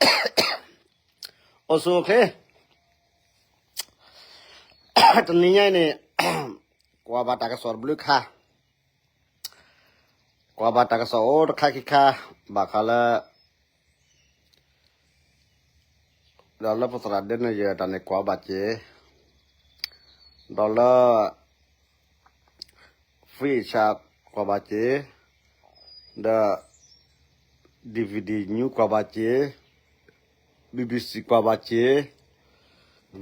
အိၣ်ဆူၣ်အိၣ်ချ့, တနံၤညါအံၤန့ၣ် ကွၢ်ဘၣ်တၢ်ကစီၣ်တဘျုးခါ, ကွၢ်ဘၣ်တၢ်ကစီၣ်အိၣ်တခါခံခါ, ဘၣ်ဃးလၢ ဒီးလၢပသရၣ်ဒဲန့ၣ်ယဲတၢ်န့ၣ်ကွၢ်ဘၣ်က့ၤ, ဒီးလၢ Free Asia ကွၢ်ဘၣ်က့ၤ, ဒီး D V D News ကွၢ်ဘၣ်က့ၤ, B B C ကွၢ်ဘၣ်က့ၤ,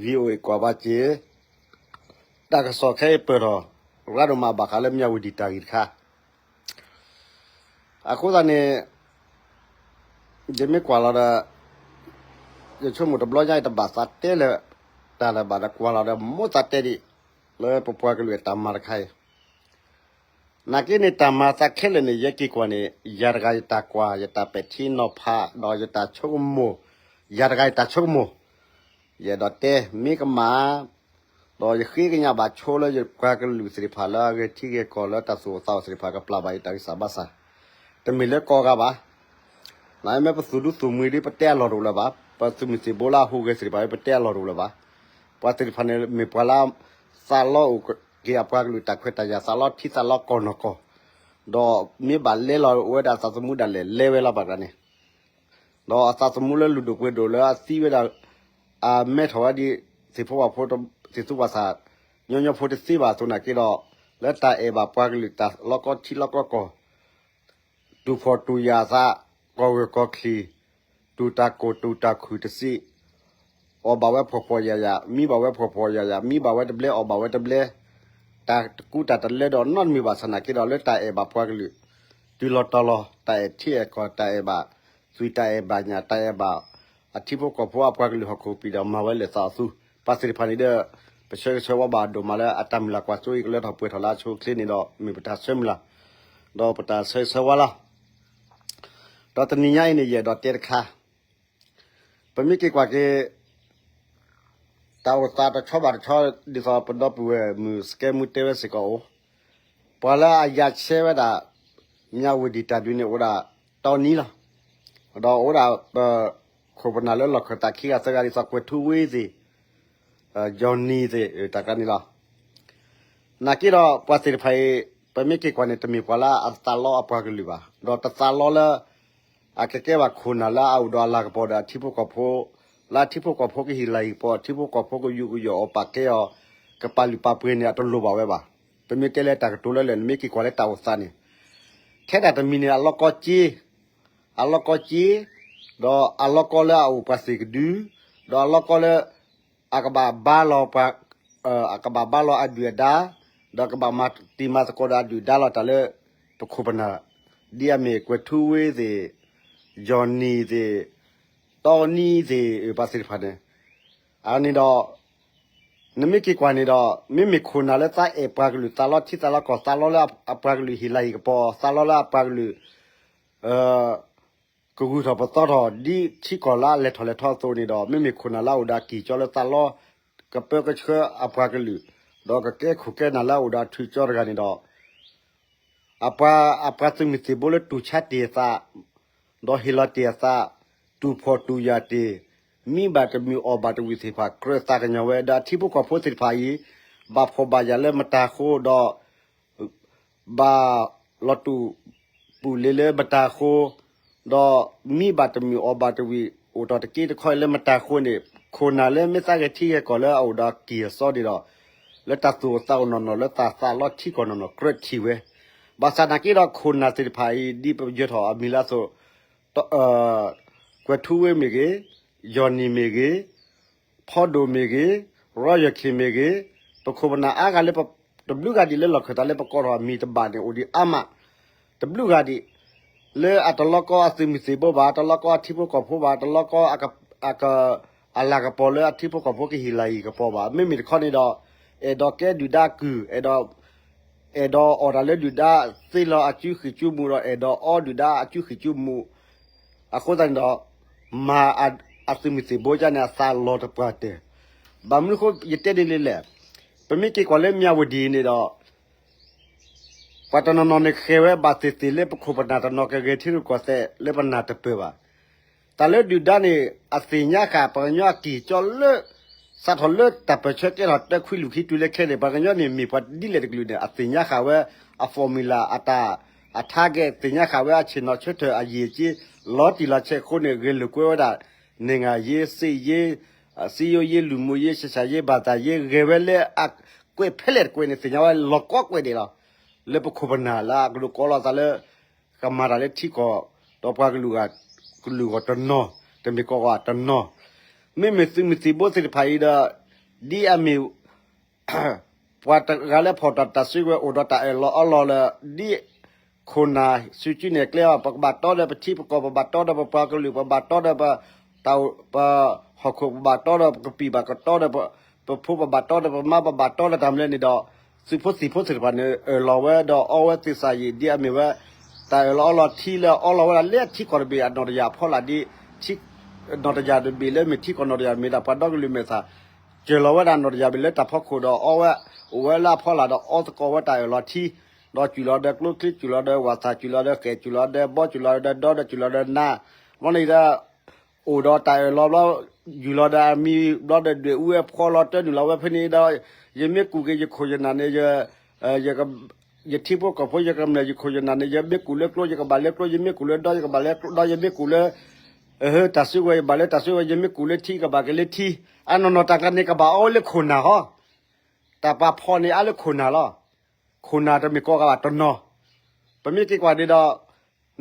V O A ကွၢ်ဘၣ်က့ၤ, တၢ်ကစီၣ်ခဲအံၤပၢၢ်ထီၣ် ရၢဒိၣ်မးဘၣ်ဃးလၢမၠၣ်ဝတံၤတၢ်ဂ့ၢ်တခါ အဃိသတးန့ၣ် ယမ့ၢ်ကွၢ်လီၤဒီး ယဆိကမိၣ်တဘျီညါအံၤတဘၣ်သးတဲလၢၤတၢ်လၢၤဘၣ်ဒီး ကွၢ်လီၤဒီးမိၢ်သးတဲဒံး လၢပပှၤကလုာ်အတၢ်မၤတခါအံၤ, နာ်က့န့ၣ်တၢ်မၤသးခဲလၢာ်န့ၣ် ယဲက့ၤကွၢ်န့ၣ် ယၤတဂၤယတၢ်ကွၢ် ယတၢ်ပဲာ်ထံနီၤဖး ဒီးယတၢ်ဆိကမိၣ်, ယၤတဂၤယတၢ်ဆိကမိၣ်, ယအဲၣ်ဒိးတဲ မ့ၢ်ကမၣ် ဒီးယဃ့ကညးဘၣ်ဆိလၢယပှၤကလုာ်သ့ၣ်တဖၣ်လၢအဂဲၤထံဂဲၤကီၢ်လၢတၢ်သူၣ်အိၣ်သးအိၣ်သ့ၣ်တဖၣ် ကပျၢ်ဘၣ်ယတၢ်ဂံၢ်စၢ်ဘါစၢ်, တမ့ၢ်လၢကိးဂၤဘၣ်. နမ့ၢ်ပသူၣ်ဒူသူၣ်မှံဒ်ပတဲအလီၢ်တအိၣ်လၢၤဘၣ်, ပသုးမုၢ်သံၣ်ဘိလၢအဟူးဂဲၤသ့ၣ်တဖၣ် ပတဲအလီၢ်တအိၣ်လၢၤဘၣ်. ပှၤသ့ၣ်တဖၣ်န့ၣ်မ့ၢ်ပှၤလၢ သးလီအိၣ်က့ၤအပှၤကလုာ်တၢ်ခွဲးတၢ်ယာ် သးလီထံသးလီကီၢ်နီၢ်ကီၢ်, ဒီးမ့ၢ်ဘၣ်လဲလီၤဝဲဒၣ်သးသမူဒၣ်လဲာ် လဲဝဲလီၤဘၣ်တဂၤန့ၣ် ဒီးအသးသမူလၢလုၢ်ဒိၣ်ပှ့ၤဒိၣ်လၢအသံဝဲဒၣ် အမဲထီၣ်ဝဲဒ် သ့ၣ်ဖိဝၣ်ဖိ သ့ၣ်သူပှၢ်သး ညီညီဖိတသ့ဘၣ်အသိးနာ်က့ဒီး လၢတၢ်အဲၣ်ဘၣ်ပှၤကလုာ်တၢ်လီကီထံလီကီကီၢ် တူၢ်ဖှီၣ်တူၢ်ယာ်သး ကီၢ်ဂၢၢ်ကီၢ်ချံၣ် တူၢ်တၢ်ကိၢ်တူၢ်တၢ်ခုၣ်တစ့ အီၣ်ဘၣ်ဝဲဖှီၣ်ဖှီၣ်ယာ်ယာ် မံဘၣ်ဝဲဖှီၣ်ဖှီၣ်ယာ်ယာ် မံဘၣ်ဝဲတဘျဲ အီၣ်ဘၣ်ဝဲတဘျဲ တၢ်တကူတၢ်တလၢဒီးနီတမံၤဘၣ်ဆၣ်နာ်က့ဒီး လၢတၢ်အဲၣ်ဘၣ်ပှၤကလုာ် တုၤလီၤတီၤလီၤ တၢ်အဲၣ်ထံအဲၣ်ကီၢ် တၢ်အဲၣ်ဘၣ်သွံၣ် တၢ်အဲၣ်ဘၣ်ညၣ် တၢ်အဲၣ်ဘၣ်အထံဖိကီၢ်ဖိအပှၤကလုာ်ဟီၣ်ခိၣ်ပံၤဒီး မၤဝဲလဲၤသးအသူ ပှၤသ့ၣ်တဖၣ်န့ၣ်ဒီး ပဆၢဂ့ၤဆၢဝါဘၣ်ဒိၣ်မးလၢအတၢ်မုၢ်လၢ်ကွၢ်စိအံၤ ကလၢထီၣ်ပှဲၤထီၣ်လၢအဆိအချ့န့ၣ်ဒီး မ့ၢ်ပတၢ်ဆၢမုၢ်လၢ် ဒီးပတၢ်ဆၢဂ့ၤဆၢဝါလီၤ. ဒီးတနံၤညါအံၤန့ၣ် ယအဲၣ်ဒိးတဲတခါ ပမ့ၢ်က့ၤကွၢ်က့ၤ တၢ်အိၣ်သးတဆီဘၣ်တဆီ ဒ်သိးပဒီပုၢ်ဝဲၢ်မုၣ်စကဲမူတဲဝဲစ့ၢ်ကီးအိၣ်, ပှၤလၢအယၤဆဲဝဲဒၣ် မၠၣ်ဝတံၤတၢ်ဒုးန့ၣ် အိၣ်ဒၣ်တီနံလီၤ. ဒီးအိၣ်ဒၣ်ပခိၣ်ပနၢ်လၢလီၢ်ခၢၣ်သးခံဂၤသၢဂၤ ဒ်သိးကွဲၤထူဝ့သ့ၣ် ယီၢ်နံၤသ့ၣ် တၢ်ကျါန့ၣ်လီၤ. နာ်က့ဒီးပှၤသ့ၣ်တဖၣ်အံၤ ပမ့ၢ်က့ၤကွၢ်န့ၣ် တမ့ၢ်ပှၤလၢအသးလီအပှၤကလုာ်ဘၣ်, ဒီးတသးလီလၢ အကကဲဘၣ်ခိၣ်နၢ်လၢအအိၣ်ဒီးအလၤကပီၤဒီးအထံဖိကီၢ်ဖိ, လၢအထံဖိကီၢ်ဖိကဟ့ၣ်လၤဟ့ၣ်ကပီၤ အထံဖိကီၢ်ဖိကယူးကယီၣ်အီၣ်ပာ်ကဲအီၤ, ကပာ်လုၢ်ပာ်ပှ့ၤန့ၣ် အတလိၣ်ဘၣ်ဝဲဘၣ်. ပမ့ၢ်တဲလၢတၢ်ကတိၤလၢလၢာ် နမ့ၢ်က့ၤကွၢ်လၢတၢ်အိၣ်သးန့ၣ် ထဲဒၣ်တမံၤန့ၣ် အလီၢ်ကီက့, အလီၢ်ကီက့, ဒီးအလီၢ်ကီလၢအအိၣ်ပှၤသ့ၣ်ကဒု, ဒီးအလီၢ်ကီလၢ အကဘၣ်ဘါလီၤပှၤ, အကဘၣ်ဘါလီၤအဒုၣ်အဒါ, ဒီးကဘၣ်မၤတံၤမၤသကိးဒီးအဒုၣ်ဒါလီၤတၢ်လၢ ပခိၣ်ပနၢ်, ဒ်အမ့ၢ်ကွဲၤထူဝ့သ့ၣ်, ယီၢ်နံၤသ့ၣ်, တီနံသ့ၣ် ပှၤသ့ၣ်တဖၣ်န့ၣ်, အန့ၣ်ဒီး နမ့ၢ်က့ၤကွၢ်န့ၣ်ဒီး မ့မ့ၢ်ခိၣ်နၢ်လၢသးအဲၣ်ပှၤကလုာ် သးလီထံသးလီကီၢ် သးလီလၢအပှၤကလုာ်ဟ့ၣ်လၤဟ့ၣ်ကပီၤ သးလီလၢအပှၤကလုာ် ကဂုာ်ထီၣ်ပသီထီၣ် ဒ်ထံကီၢ်လၢအလဲၤထီၣ်လဲၤထီအသိးန့ၣ်ဒီး မ့မ့ၢ်ခိၣ်နၢ်လၢအအိၣ်ဒီးအကံၢ်ကၠီလၢသးလီ ကပၢကဆှၢအပှၤကလုာ်, ဒီးကကဲခိၣ်ကဲနၢ်လၢအအိၣ်ဒီးအထူးကၠီတဂၤန့ၣ်ဒီး အပှၤ, အပှၤသုးမုၢ်သံၣ်ဘိလၢတူၢ်ဆါတ့ၢ်အသး, ဒီးဟ့ၣ်လီၤတ့ၢ်အသး, တူၢ်ဖှီၣ်တူၢ်ယာ်တ့ၢ်, မံဘၣ်တမုာ်အီၣ်ဘၣ်တဝံၣ်သ့ၣ်တဖၣ် ကြၢးသးကညီၤဝဲ ဒီးအထံဖိကီၢ်ဖိသ့ၣ်တဖၣ်အံၤ ဘၣ်ဖှီၣ်ဘၣ်ယာ်လၢမတၤအဃိ ဒီး ဘၣ်လီၤတူာ်ပူၤလ့ၤလၢမတၤအဃိ, ဒီးမံဘၣ်တမုာ်အီၣ်ဘၣ်တဝံၣ် အိၣ်တ့ၢ်တက့တခီအံၤလၢမတၤအဃိန့ၣ် ခိၣ်နၢ်လၢမ့ၢ်သးဂဲၤထံဂဲၤကီၢ်လၢအအိၣ်ဒီးအကံၢ်အစီန့ၣ်ဒီး လၢတၢ်သူၣ်အိၣ်သးအိၣ်နီၢ်နီၢ် လၢတၢ်သးလီထံကီၢ်နီၢ်နီၢ် ကြၢးထံၣ်ဝဲ, ဘၣ်ဆၣ်နာ်က့ဒီးခိၣ်နၢ်သ့ၣ်တဖၣ်အံၤ ဒ်ပယၢၤထီၣ်အမံၤလၢအသိး ကွဲၤထူဝ့မ့ၢ်ဂ့ၤ, ယီၢ်နံၤမ့ၢ်ဂ့ၤ, ဖီဒိၣ်မ့ၢ်ဂ့ၤ, ရီယီၢ်ချံၣ်မ့ၢ်ဂ့ၤ, ပခိၣ်ပနၢ်အါဂၤလၢ တဘျုးဂၤဒံးလၢလီၢ်ခၢၣ်သးလၢပကိးထီၣ်အမံၤတဘၣ်န့ၣ် အိၣ်ဒံးအါမး, တဘျုးဂၤဒံး လၢအတလီကီအသုးမုၢ်သံၣ်ဘိဘၣ်, တလီကီအထံဖိကီၢ်ဖိဘၣ်, တလီကီ အလၤကပီၤလၢအထံဖိကီၢ်ဖိကဟ့ၣ်လၤဟ့ၣ်ကပီၤဘၣ်. မ့မ့ၢ်တခီန့ၣ်ဒီး အဲၣ်ဒိးကဲဒုၣ်ဒါကုၢ်, အဲၣ်ဒိး အဲၣ်ဒိးအီၣ်တၢ်လၢဒုၣ်ဒါသ့လီၤအစုဃံၣ်စုမူၤဒီး အဲၣ်ဒိးအီဒုၣ်ဒါအစုဃံၣ်စုမူၤ, အဃိသတးန့ၣ်ဒီး မၤအသုးမုၢ်သံၣ်ဘိဒ်န့ၣ် အသးလီၤတပှၢ်တၢၢ်. ဘၣ်မနုၤအဃိ ယတဲဒ်လဲၣ်လဲၣ်, ပမ့ၢ်က့ၤကွၢ်လၢမၠၣ်ဝတံၤန့ၣ်ဒီး ပှၤတနီၤနီၤန့ၣ်ဃဲၤဝဲဘၣ်သ့ၣ်သ့ၣ်လၢပခိၣ်ပနၢ်တနီၤကဂဲၤထံရူၢ်ကီၢ်သဲးလၢပနၢ်တပၢၢ်ဘၣ်. တၢ်လၢဒုၣ်ဒါန့ၣ် အသ့ၣ်ညါဃာ် ပှၤကညီအက့ၢ်ကၠီလၢ စးထီၣ်လၢတၢ်ပၢၢ်ဆၢကဲထီၣ်တၢခွံလွံၢ်ခံတုၤလၢခဲန့ၣ် ပှၤကညီန့ၣ်မ့ၢ်ပှၤဒ်လဲၣ်တကလုာ်န့ၣ် အသ့ၣ်ညါဃာ်ဝဲ အ formula အတၢ် အ target သ့ၣ်ညါဃာ်ဝဲအဆ့ၣ်နီၤဆၢထၢၣ်အယံာ်အစ့ လီၤတံၢ်လီၤဆဲးအဃိန့ၣ် ဂဲၤလိာ်ကွဲဝဲဒၣ် နိုင်ငံရေး စစ်ရေး စည်းရုံးရေး လူမှုရေး ဆက်ဆံရေး ဘာသာရေး ဂဲၤဝဲလၢအကွဲးဖဲလဲၣ်တကွဲးန့ၣ် သ့ၣ်ညါဝဲလီၤကီကွဲးဒဲးလီၤ. လၢပခိၣ်ပနၢ်လၢအကလူးကိးလီၤသးလၢ ကမၤတၢ်လၢထံကီၢ် ဒီးပှၤကလုာ် ကလုာ်ဂီၢ်တနီၤ တမ့ၢ်ကိးဂၤတနီၤ မ့မ့ၢ်သုးမုၢ်သံၣ်ဘိသ့ၣ်တဖၣ်အံၤဒီး ဒ်အမ့ၢ် ပှၤတဂၤလၢဖီၣ်တၢ်တၢ်စုကဝဲၤအိၣ်ဒီးတၢ်အၢၣ်လီၤအီလီၤလၢ ဒ်ခိၣ်နၢ်စုကၠုနဲၣ်ကျဲအီၤ ပကဘၣ်တီဒီးပထံပကီၢ် ပဘၣ်တီဒီးပပှၤကလုာ် ပဘၣ်တီဒီးပ တၢ် ပဟီၣ်ခိၣ် ပဘၣ်တီဒီးပကပံာ် ပဘၣ်တီဒီး ပဖိ ပဘၣ်တီဒီးပမါ ပဘၣ်တီဒီးတၢ်မနုၤလဲၣ်န့ၣ်ဒီး သုးဖိသံၣ်ဖိသ့ၣ်တဖၣ်န့ၣ် အၢၣ်လီၤဝဲဒီးအီဝဲသ့ၣ်စၢ်ယံာ် ဒ်အမ့ၢ်ဝဲ တၢ်အၢၣ်လီၤအီလီၤထံလၢအီလီၤဝဲဒၣ်လၢထံကီၢ်တဘ့ၣ်အနီၣ်တယၢ်ဖီလာ်ဒ် နီၣ်တယၢ်တဘ့ၣ်လၢမ့ၢ်ထံကီၢ်နီၣ်တယၢ်မ့ၢ်ဒၣ်ပှၤဒီကလုာ်မဲာ်သၣ် စၢၤလီၤဝဲဒၣ်နီၣ်တယၢ်ဘ့ၣ်လၢတၢ်ဖီခိၣ်ဒီးအီဝဲ အိၣ်ဝဲလၢအဖီလာ်ဒီးအီသကိးဝဲတၢ်အၢၣ်လီၤထံ ဒီးစူၢ်လီၤဒီးကျိချံ စူၢ်လီၤဒီးဝၢ်သၣ် စူၢ်လီၤဒီးဃဲၣ် စူၢ်လီၤဒီးဘီ စူၢ်လီၤဒီးဒီဒီး စူၢ်လီၤဒီးနါ ဘျီန့ၣ်ဒီး အိၣ်ဒီးတၢ်အၢၣ်လီၤဘျီ ယူၢ်လီၤဒီးအမံၤဘျီဒီးဒွဲၣ်အူဝဲဖီလီၤ တၢနုာ်လီၤဝဲဖဲန့ၣ်ဒီး ယမ့ၢ်ကူၣ်က့ၤယခိၣ်ယနၢ်န့ၣ် ယထံဖိကီၢ်ဖိ ယကမျၢၢ်ယခိၣ်ယနၢ်န့ၣ် ယမ့ၢ်ကူၣ်လၢကျိ ယကဘၣ်လၢကျိ ယမ့ၢ်ကူၣ်လၢဒီ ယကဘၣ်လၢဒီ ယမ့ၢ်ကူၣ်လၢ တၢ်စုကဝဲၤ ယဘၣ်လၢတၢ်စုကဝဲၤ ယမ့ၢ်ကူၣ်လၢထံ ကဘၣ်က့ၤလၢထံ အနီၢ်နီၢ်တၢ်ကျါန့ၣ် ကဘၣ်အီဝဲလၢခိၣ်နၢ်ဟီ တၢ်ပာ်ဖီၣ်န့ၣ်အါလၢခိၣ်နၢ်လီၤ. ခိၣ်နၢ်တမ့ၢ်ကိးဂၤဘၣ်တနီၤ ပမ့ၢ်က့ၤကွၢ်န့ၣ်ဒီး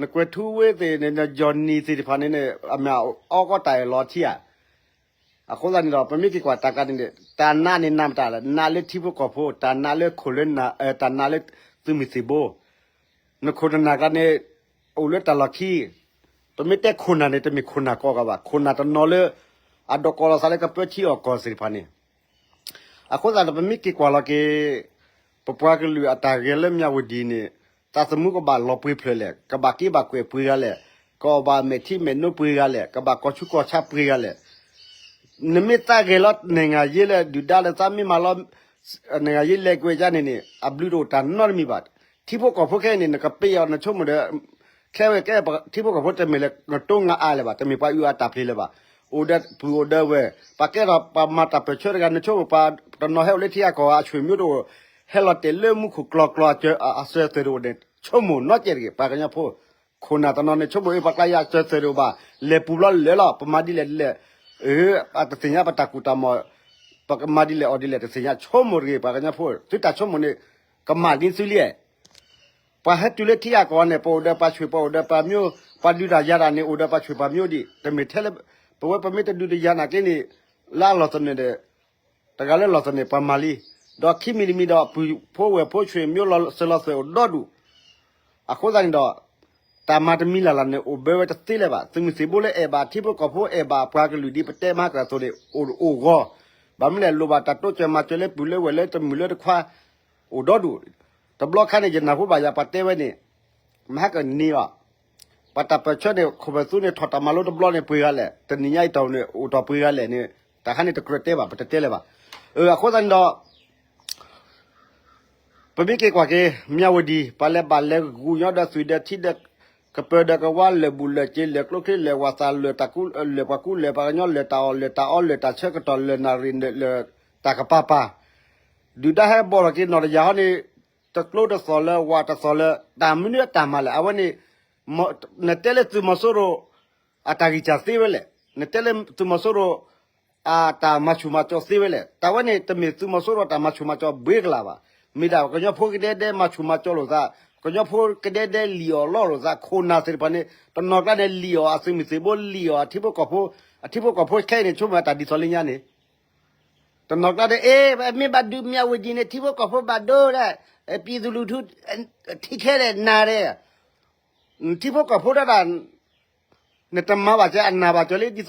နကွဲၤထူဝ့သ့ၣ်န့ၣ် နယီၢ်နံၣ်သ့ၣ်တဖၣ်န့ၣ်န့ၣ် အမ့ၢ်အီကီးတၢ်အၢၣ်လီၤထံဧါ. အဃိသတးန့ၣ်ဒီး ပမ့ၢ်က့ၤကွၢ်တၢ်ကျါန့ၣ်န့ၣ် တၢ်နးန့ၣ်နးမတၤလဲၣ် နးလၢထံဖိကီၢ်ဖိ တၢ်နးလၢခိၣ်လၢနၢ် တၢ်နးလၢသုးမုၢ်သံၣ်ဘိ နခိၣ်နနၢ်ကျါန့ၣ် အိၣ်လၢတၢ်လီၢ်ခံ ပမ့ၢ်တဲခိၣ်နၢ်န့ၣ် တမ့ၢ်ခိၣ်နၢ်ကိးဂၤဘၣ် ခိၣ်နၢ်တနီၤလၢ အဒိးကိးလီၤသးလၢကပၢထံအီၣ်ကီၢ်သ့ၣ်တဖၣ်န့ၣ် အဃိသတးဒီး ပမ့ၢ်က့ၤကွၢ်လီၤက့ၤ ပပှၤကလုာ်အတၢ်ဂဲၤလၢမၠးဝတံၤန့ၣ် တၢ်သမူကဘၣ်လီၤပှ့ၤဖျၢၣ်လဲၣ် ကဘၣ်က့ဘၣ်ကွဲးပှ့ၤဂၤလဲၣ် ကအီၣ်ဘၣ်မဲာ်ထံမဲာ်နိပှ့ၤဂၤလဲၣ် ကဘၣ်ကီၢ်ဆူကီၢ်ဆါပှ့ၤဂၤလဲၣ် နမ့ၢ်သးဂဲၤလီၤ နိုင်ငံရေး လၢဒုၣ်ဒါလၢသးမ့ၢ်မၤလီၤ နိုင်ငံရေး လဲၤကွဲးယါန့ၣ်န့ၣ် အဘျုးတအိၣ်တၢ်နီတမံၤဘၣ်. ထံဖိကီၢ်ဖိခဲအံၤန့ၣ် နကပ့ၤအီၤနဆိကမိၣ်ဒီး ခဲဝဲကဲထံဖိကီၢ်ဖိတမ့ၢ်လၢ နတိငါအါလၢၤဘၣ် တမ့ၢ်ပှၤအုၣ်အတၢ်ဖျ့လၢၤဘၣ်. အိၣ်ဒီးပုၢ်အိၣ်ဒီးဝဲၢ် ပှၤကဲထီၣ်ပှၤမၤတၢ်ပၢၢ်ဆၢတဂၤ နဆိကမိၣ်ပှၤတနီၤဟဲအိၣ်လၢထံဂၤကီၢ်ဂၤ အဆွေမျိုးတအိၣ် ဟဲလီၤတဲာ်လၢမူခိၣ်ကျီကျီ အစၢၤသွဲၣ်တအိၣ်န့ၣ် ဆိကမိၣ်နီတစဲးတဂ့ၤ ပှၤကညီဖိ ခိၣ်နၢ်တနီၤန့ၣ် ဆိကမိၣ်အ့ ပှၤကျါယၤစၢၤသွဲၣ်တအိၣ်ဘၣ် လဲၤပူၤဘျီလၢာ်လီၤ ပမၤဒ်လဲၣ်ဒ်လဲၣ် အၢ အတသ့ၣ်ညါပတၢ်ကူၣ်တၢ်မီၢ် ပကမၤဒ်လဲၣ်အီၤဒ်လဲၣ် တသ့ၣ်ညါ ဆိကမိၣ်တဂ့ၤ ပှၤကညီဖိ သုတၢ်ဆိကမိၣ်န့ၣ် ကမၣ်ဒ်သုလံဧါ ပှၤဟဲတုၤလၢထံဂၤကီၢ်ဂၤန့ၣ် ပအိၣ်ဒီးပှၤဆွေပှၤအိၣ်ဒီးပှၤမျိုး ပှၤဒုးတၢ်ယၤတၢ်န့ၣ် အိၣ်ဒီးပှၤဆွေပှၤမျိုးဒံး တမ့ၢ်ထဲလၢ ပဝဲပမ့ၢ်တဒုးတယၤနာ်က့န့ၣ် လၢအလီၢ်သနၢၣ်ဒီး တဂၤလၢလီၢ်သနၢၣ်ပှၤမၤလံ ဒီးခံမံၤတမံၤဒီး ပုၢ်ဖိဝဲၢ်ဖိဆွေမျိုး လီၤစၢၤလီၤသွဲၣ်အိၣ်ဒီဒူၣ် အဃိသတးန့ၣ်ဒီး တၢ်မၤတမံၤလၢ်လၢ်န့ၣ် အိၣ်ဘၢဝဲတသ့လၢၤဘၣ်. သုးမုၢ်သံၣ်ဘိလၢအဲၣ်ဘၣ်ထံဖိကီၢ်ဖိ အဲၣ်ဘၣ်ပှၤကလုာ်ဒ်ပတဲမၤကၢၢ်အသိးန့ၣ် အိၣ်အိၣ်ဂီၢ် ဘၣ်မနုၤလဲၣ် လိၣ်ဘၣ်တၢ်တိစၢၤမၤစၢၤလၢပုၢ်လၢဝဲၢ်လၢတမုၢ်လၢတခွါ အိၣ်ဒီဒူၣ်. တဘျီခါန့ၣ် ယနၢ်ဟူဘၣ်ယၤပှၤတဲဝဲန့ၣ် မဟါကနံၤအီၤ ပှၤတၢ်ပၢၢ်ဆၢန့ၣ် ခိၣ်ပသူန့ၣ် ထီၣ်တၢ်မၤလိတဘျီန့ၣ် ပှ့ၤဂၤလဲၣ်, တနံၤညါအံၤတီၢ်န့ၣ် အိၣ်တီၢ်ပှ့ၤဂၤလဲၣ်န့ၣ် တၢ်ခါန့ၣ်တကြၢးတဲဘၣ် ပတတဲလၢၤဘၣ်. အဃိသတးန့ၣ်ဒီး ပမ့ၢ်က့ၤကွၢ်က့ၤ မၠးဝတံၤ ပှၤလဲၤဘၣ်လဲၤဂုာ်ညီဒီးသွံၣ်ဒီးထံဒီး ကပၢၤဒီးကဝါ လၢာ်ဘူၣ်လၢာ်စ့ လၢာ်ကျိချံ လၢာ်ဝၣ်သၣ် လၢာ်တၢ်ကူ လၢာ်ပှၤကူ လၢာ်ပှၤကညီ လၢာ်တၢ်အီၣ် လၢာ်တၢ်အီ လၢာ်တၢ်ဆၢကတီၢ် လၢာ်နၣ်ရံၣ် လၢာ်တၢ်ကပၤပၤ ဒုၣ်ဒါဟဲဘီၣ်ထီၣ်က့ၤနီၢ်တယၢ်ဟီန့ၣ် တကျိတသိးလၢၤ ဝၣ်တသိးလၢၤ တၢ်မနုၤအတၢ်မၤလဲၣ် အဝဲန့ၣ် နတဲလၢသုးမီၤစိရိၤ အတၢ်ဂံၢ်စၢ်သ့ဝဲလဲၣ်, နတဲလၢသုးမီၤစိရိၤ အတၢ်မၤဆူၣ်မၤကၠီသ့ဝဲလဲၣ်, တၢ်ဝဲန့ၣ် တမ့ၢ်သုးမီၤစိရိၤတၢ်မၤဆူၣ်မၤကၠီဘှ့ကလာ်ဘၣ်. မ့ၢ်ဒၣ်ကညီဖိကဒဲဒဲမၤဆူၣ်မၤကၠီလိာ်သး, ကညီဖိကဒဲဒဲလံၣ်အီၣ်လီလိာ်သး, ခိၣ်နၢ်သ့ၣ်တဖၣ်န့ၣ် တနီၤကျါန့ၣ် လံၣ်အီၣ်အသုးမုၢ်သံၣ်ဘိ လံၣ်အီၣ်အထံဖိကီၢ်ဖိ, အထံဖိကီၢ်ဖိခဲအံၤန့ၣ် ဆိကမိၣ်အတၢ်ဒ်သိးလၢညါန့ၣ် တနီၤကျါဒီး အ့ မ့ၢ်ဘၣ်ဒုးမၠးဝတံၤန့ၣ် ထံဖိကီၢ်ဖိဘၣ်ဒိဒီး ပြည်သူလူထု ထံခဲလၢာ်နၤဒီး ထံဖိကီၢ်ဖိဒၣ်ဒၣ် နတမၤဘၣ်ကဲ အနာ်ဘၣ်ကၠီလၢဒ်သိး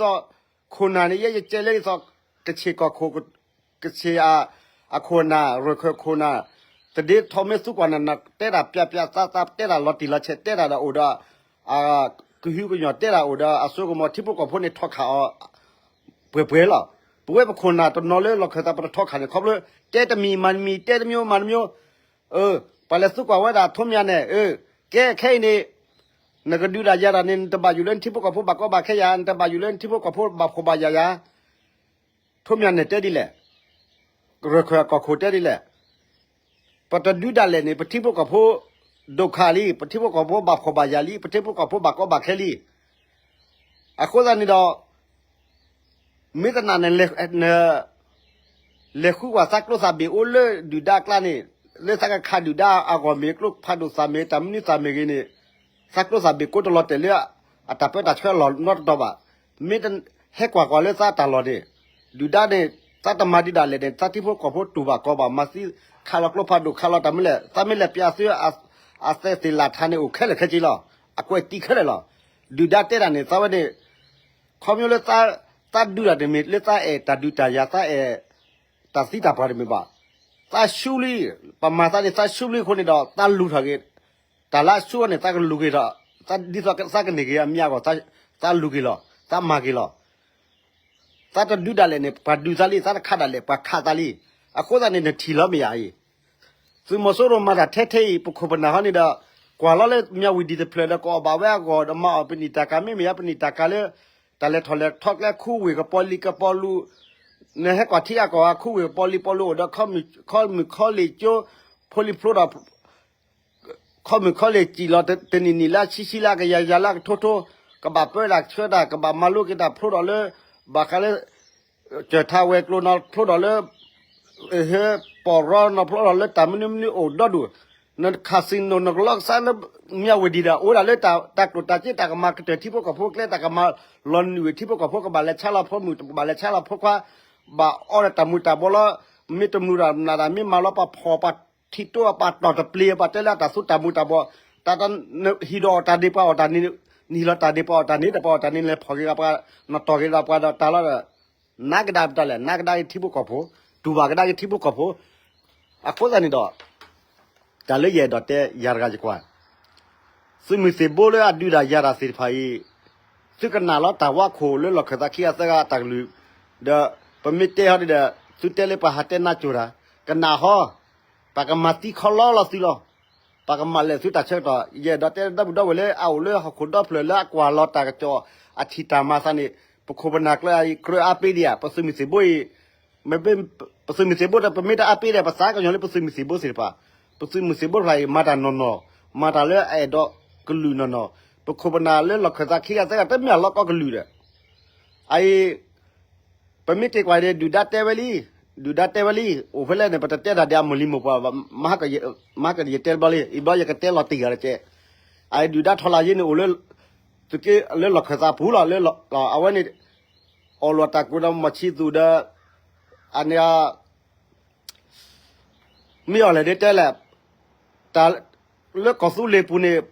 ခိၣ်နၢ်န့ၣ် ယဲယကဲလၢဒ်သိး ကဆ့ၣ်ကီၢ်ခိၣ် ကဆ့ၣ်အခိၣ်နၢ် ရခၢၣ်ခိၣ်နၢ် သဒ့ထီၣ်မ့ၢ်သူကွၢ်နၤနၤ တဲတၢ်ပျးပျးသးသး တဲတၢ်လီၤတံၢ်လီၤဆဲး တဲတၢ်ဒီးအိၣ်ဒီး ကဟုကညီၢ် တဲတၢ်အိၣ်ဒီးအစိကမီၤ ထံဖိကီၢ်ဖိန့ၣ်ထီၣ်ခးအီၤ ပှဲၤပှဲၤလီၤ. ပဝဲပခိၣ်နၢ်တနီၤလၢလီၢ်ခၢၣ်သး ပတထီၣ်ခးန့ၣ် ခီဖျိ တဲတမံၤမၤတမံၤ တဲတမျိုးမၤတမျိုး ပှၤလဲၤသူကွၢ်ဝဲဒၣ်ထိးမၠးန့ၣ် ကဲခဲအံၤန့ၣ် နကဒုးတၢ်ယၤတၢ်န့ၣ် နတဘၣ်ယိၣ်လၢနထံဖိကီၢ်ဖိဘၣ်ကီဘၣ်ခဲယၤ, နတဘၣ်ယိၣ်လၢနထံဖိကီၢ်ဖိဘၣ်ဖှီၣ်ဘၣ်ယာ်ယၤ. ထိးမၠၣ်နဲၣ်တဲဒ်လဲၣ်, ရၢၢ်ခၢၣ်အကီၢ်ခိၣ်တဲဒ်လဲၣ်, ပတဒုးဒၣ်လဲာ်န့ၣ် ပထံဖိကီၢ်ဖိ ဒုက္ခ လံ, ပထံဖိကီၢ်ဖိဘၣ်ဖှီၣ်ဘၣ်ယာ်လံ, ပထံဖိကီၢ်ဖိဘၣ်ကီဘၣ်ခဲလံ. အဃိသတးန့ၣ်ဒီး မ့ၢ်တနာ်န့ၣ် လဲၤဃုကွၢ်သးကျိသးဘ့ၣ်အိၣ်လၢဒုၣ်ဒါအကျါန့ၣ်, လၢသးကခးဒုၣ်ဒါအဂီၢ်မ့ၢ် ကျိဖးဒိၣ်သးမ့ၢ် တၢ်မနုၤသးမ့ၢ်ဂ့ၤန့ၣ်, သးကျိသးဘ့ၣ်ကိးတလီၤတဲာ်လၢအတၢ်ပၢတၢ်ဆှၢအလီၢ်နီတတီၤဘၣ်. မ့ၢ်ဟဲကွၢ်ကွၢ်လၢသးတၢ်လီၢ်န့ၣ်, ဒုၣ်ဒါန့ၣ် သးတမၤဒုးဒၣ်လဲာ်န့ၣ် သးထံဖိကီၢ်ဖိတူၢ်ဘၣ်ကီဘၣ် မၤသံခးလီၤကျိဖးဒိၣ်ခးလီၤတၢ်မနုၤလဲၣ်, သးမ့ၢ်လဲၤပျးသု အသဲသ့ၣ်လၢ်ထးန့ၣ် အိၣ်ခဲလၢာ်ခဲဆ့လီၤ. အကွဲးတံာ်ခဲလၢာ်လီၤ. ဒုၣ်ဒါတဲတၢ်န့ၣ် သးဝဲန့ၣ် ခီဖျိလၢ သးဒုးတၢ်တမ့ၢ်လၢသးအဲၣ်တၢ်ဒုးတၢ်ယၤ သးအဲၣ်တၢ်သံတၢ်ပှၢ်တမ့ၢ်ဘၣ်. သးဆူလံ, ပမၤသးန့ၣ် သးဆူလံအဃိန့ၣ်ဒီး သးလူၤထီၣ်က့ၤ တၢ်လၢအဆူအီၤန့ၣ် သးကလူၤက့ၤဒီး ဒ်သိးသးကန့ၢ်က့ၤအမံၤအဂီၢ် သးလူၤက့ၤလီၤ, သးမၤက့ၤလီၤ. သးတဒုးဒၣ်လဲာ်န့ၣ် ပှၤဒုးသးလံ, သးတခးဒၣ်လဲာ် ပှၤခးသးလံ. အဃိသတးန့ၣ် နထံၣ်လီၤမ့ၢ်ဧါအံၤ, သုးမီၤစိရိၤမၤတၢ်ထဲထဲအံၤ ပခိၣ်ပနၢ်ဟီန့ၣ်ဒီး ကွၢ်လီၤလၢမၠၣ်ဝံၤဒံၣ်တဖျၢၣ်ဒီး ကအီၣ်ဘၣ်ဝဲအဂီၢ်ဒီး မၤအီၣ်ပနံာ်တၢ်ကၤ မ့မ့ၢ်အပနံာ်တၢ်ကၤလၢ တၢ်လဲၤထီၣ်လဲၤထီကျဲ ခူဝ့ၢ်ကပီၤလံၤကပီၤလူၤ, နဟဲကွၢ်ထံအကီၢ် ခူဝ့ၢ်ကပီၤလံၤပီၤလူၤအိၣ်ဒီး ခီမုၢ်ခီလ့ၣ်ကၠိ ဖိလံၤဖျိဒီး ခီမုၢ်ခီလ့ၣ်စံၣ်လီၤ တနံၣ်နံၣ်လၢဆံဆံလၢကယၤယၤလၢကထိထိ, ကဘၣ်ပၢတၢ်ဆှၢတၢ် ကဘၣ်မၤလိက့ၤတၢ်ဖျိဒီးလၢ ဘၣ်ဃးလၢ ကၢၢ်ထးဝဲၤကျိၤနီၢ်ဖျိဒီးလၢ ဟဲပီၢ်ရီနီၢ်ဖျိဒီးလၢတၢ်မနုၤမနုၤအိၣ်ဒီဒူၣ်, နcasino နကလီကစၢ်လၢမၠၣ်ဝံၤဒံၣ်ဒီး အိၣ်ဝဲဒၣ်လၢတၢ်ကျိၣ်တၢ်စ့ တၢ်ကမၤကတၢၢ်ထံဖိကီၢ်ဖိကျဲ တၢ်ကမၤလီၤနုာ်ဝံၤထံဖိကီၢ်ဖိ ကဘၣ်လဲၤဆါလီၤဖိမုၣ် ကဘၣ်လဲၤဆါလီၤဖိခွါ, ဘၣ်အီဒီးတၢ်မူၤတၢ်ဘှီးလီၤ, မ့ၢ်တမုာ်တၢ်နးတၢ် မ့ၢ်မၤလီၤပှၤဖီၣ်ပှၤထံၣ်တိပှၤတီၢ်တပျ့ၤ ပှၤတဲလၢအတၢ်သူတၢ်မူၤတၢ်ဘှီး, တၢ်ဟံၣ်ဒီးအီၣ်တၢ်ဒ့ပှၤအီၣ်တၢ်န့ၣ်, နဟံၣ်လီၤတၢ်ဒ့ပှၤအီၣ်တၢ်န့ၣ် တပှၤအီၣ်တၢ်န့ၣ် လဲၤဖီၣ်က့ၤပှၤ နတီၢ်က့ၤဒီးပှၤဒီးတၢ်လီၤဒီး နးကဒါပတၢ်လဲၣ် နးကဒါက့ၤထံဖိကီၢ်ဖိ, တူၢ်ဘၣ်ကဒါက့ၤထံဖိကီၢ်ဖိ. အဃိသတးန့ၣ်ဒီး တၢ်လၢယအဲၣ်ဒိးတဲယၤတဂၤယကွၢ်, သုးမုၢ်သံၣ်ဘိလၢအဒုးတၢ်ယၤတၢ်သ့ၣ်တဖၣ်အံၤ, သုကနၣ်လီၤတၢ်ဝါခိၣ်လၢလီၢ်ခၢၣ်သးခံဂၤသၢဂၤအတၢ်ကလုၢ်, ဒီးပမ့ၢ်တဲဟီဒ်ဒီး သုတဲလၢပှၤဟးတဲနါစိၤတၢ်, ကနၣ်ဟီ, ပှၤကမၤသံခီလီလီၤသုလီၤ. ပှၤကမၤလဲၣ်သုတၢ်ဆၢကတီၢ် ယအဲၣ်ဒိးတဲဒီပုၢ်ဒီဝဲၢ်လၢအအိၣ်လၢဟီၣ်ခိၣ်ဒီဖျၢၣ်လၢအကွၢ်လီၤတၢ်ကစီၣ် အထံၣ်တၢ်မၤသးန့ၣ်, ပခိၣ်ပနၢ်ကျၢၤအံၤ ကြၢးအါပ့ၤဒံးဧါ ပသုးမုၢ်သံၣ်ဘိအံၤ, ပသုးမုၢ်သံၣ်ဘိဒီး ပမ့ၢ်တအါပ့ၤဒီး ပသးကညီၤလၢပသုးမုၢ်သံၣ်ဘိသ့ၣ်တဖၣ်, ပသုးမုၢ်သံၣ်ဘိတဖၣ်အံၤ မၤတၢ်နီၢ်နီၢ်, မၤတၢ်လၢအအဲၣ်ဒိးကလုာ်နီၢ်နီၢ်, ပခိၣ်ပနၢ်လၢလီၢ်ခၢၣ်သးခံဂၤသၢဂၤ တမ့ၢ်အလီၢ်ကီကလုာ်ဒီး, အအံၤ ပမ့ၢ်က့ၤကွၢ်ဒီး ဒုၣ်ဒါတဲဝဲလံ, ဒုၣ်ဒါတဲဝဲလံ, အိၣ်ဖဲလဲၣ်န့ၣ် ပတတဲတၢ်ဒီးအမိၢ်လံၤမိၢ်ပှၢ်ဘၣ်, မဟါကယတဲတဘျီလံ, အံၤဘျီယကတဲလီၤတံၢ်ဂၤတက့ၢ်. အအံၤဒုၣ်ဒါထီၣ်လၢယၤန့ၣ်အိၣ်လၢ သုးက့လၢလီၢ်ခၢၣ်သးပူၤလီၤ, လၢအဝဲန့ၣ် အီၣ်လိာ်တၢ်ကိးဒီးမီၢ်ဆံသူၣ်ဒီး အန့ၣ် မ့ၢ်အီၤလဲၣ်ဒ်တဲလဲၣ်, တၢ်လၢကီၢ်သူလ့ၤပူၤန့ၣ်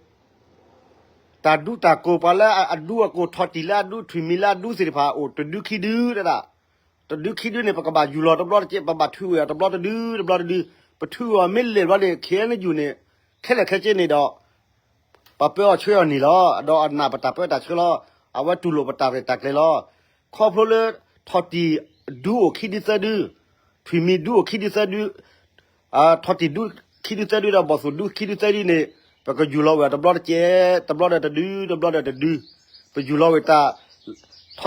တၢ်ဒူတၢ်ကိၢ် ပှၤလၢအဒူအကိၢ် ထီၣ်တံၢ်လၢအဒူ ထွံၣ်မံၤလၢအဒူသ့ၣ်တဖၣ် အိၣ်တဒုခံဒုတဒၣ်, တဒုခံဒုန့ၣ် ပကဘၣ်ယူၢ်လီၤတဘျီတက့ၢ်, ပဘၣ်ထုးဝဲအီၤတဘျီတဒု တဘျီတဒု, ပထုးအီၤမ့ၢ်လဲၣ်ဘျီန့ၣ် ခ့ၣ်အဲၣ်ယူၢ်န့ၣ် ခဲလၢာ်ခဲဆ့န့ၣ်ဒီး ပပၢအီၤဆှၢအီၤန့ၣ်လီၤ. ဒီးအနာ်ပတၢ်ပၢတၢ်ဆှၢလီၤ. အဝဲတူၢ်လိာ်ပတၢ်ရဲၣ်တၢ်ကျဲၤလီၤ. ခီဖျိလၢ ထီၣ်တံၢ်ဒူအိၣ်ခံဒုသၢဒု, ထွံၣ်မံၤဒူအိၣ်ခံဒုသၢဒု, ထီၣ်တံၢ်ဒူခံဒုသၢဒုဒီး ဘီၣ်သိၣ်ဒူခံဒုသၢဒုန့ၣ် ပကယူၢ်လီၤဝဲတဘျီတကဲး, တဘျီဒီးတဒု, တဘျီဒီးတဒု, ပယူၢ်လီၤဝဲတၢ်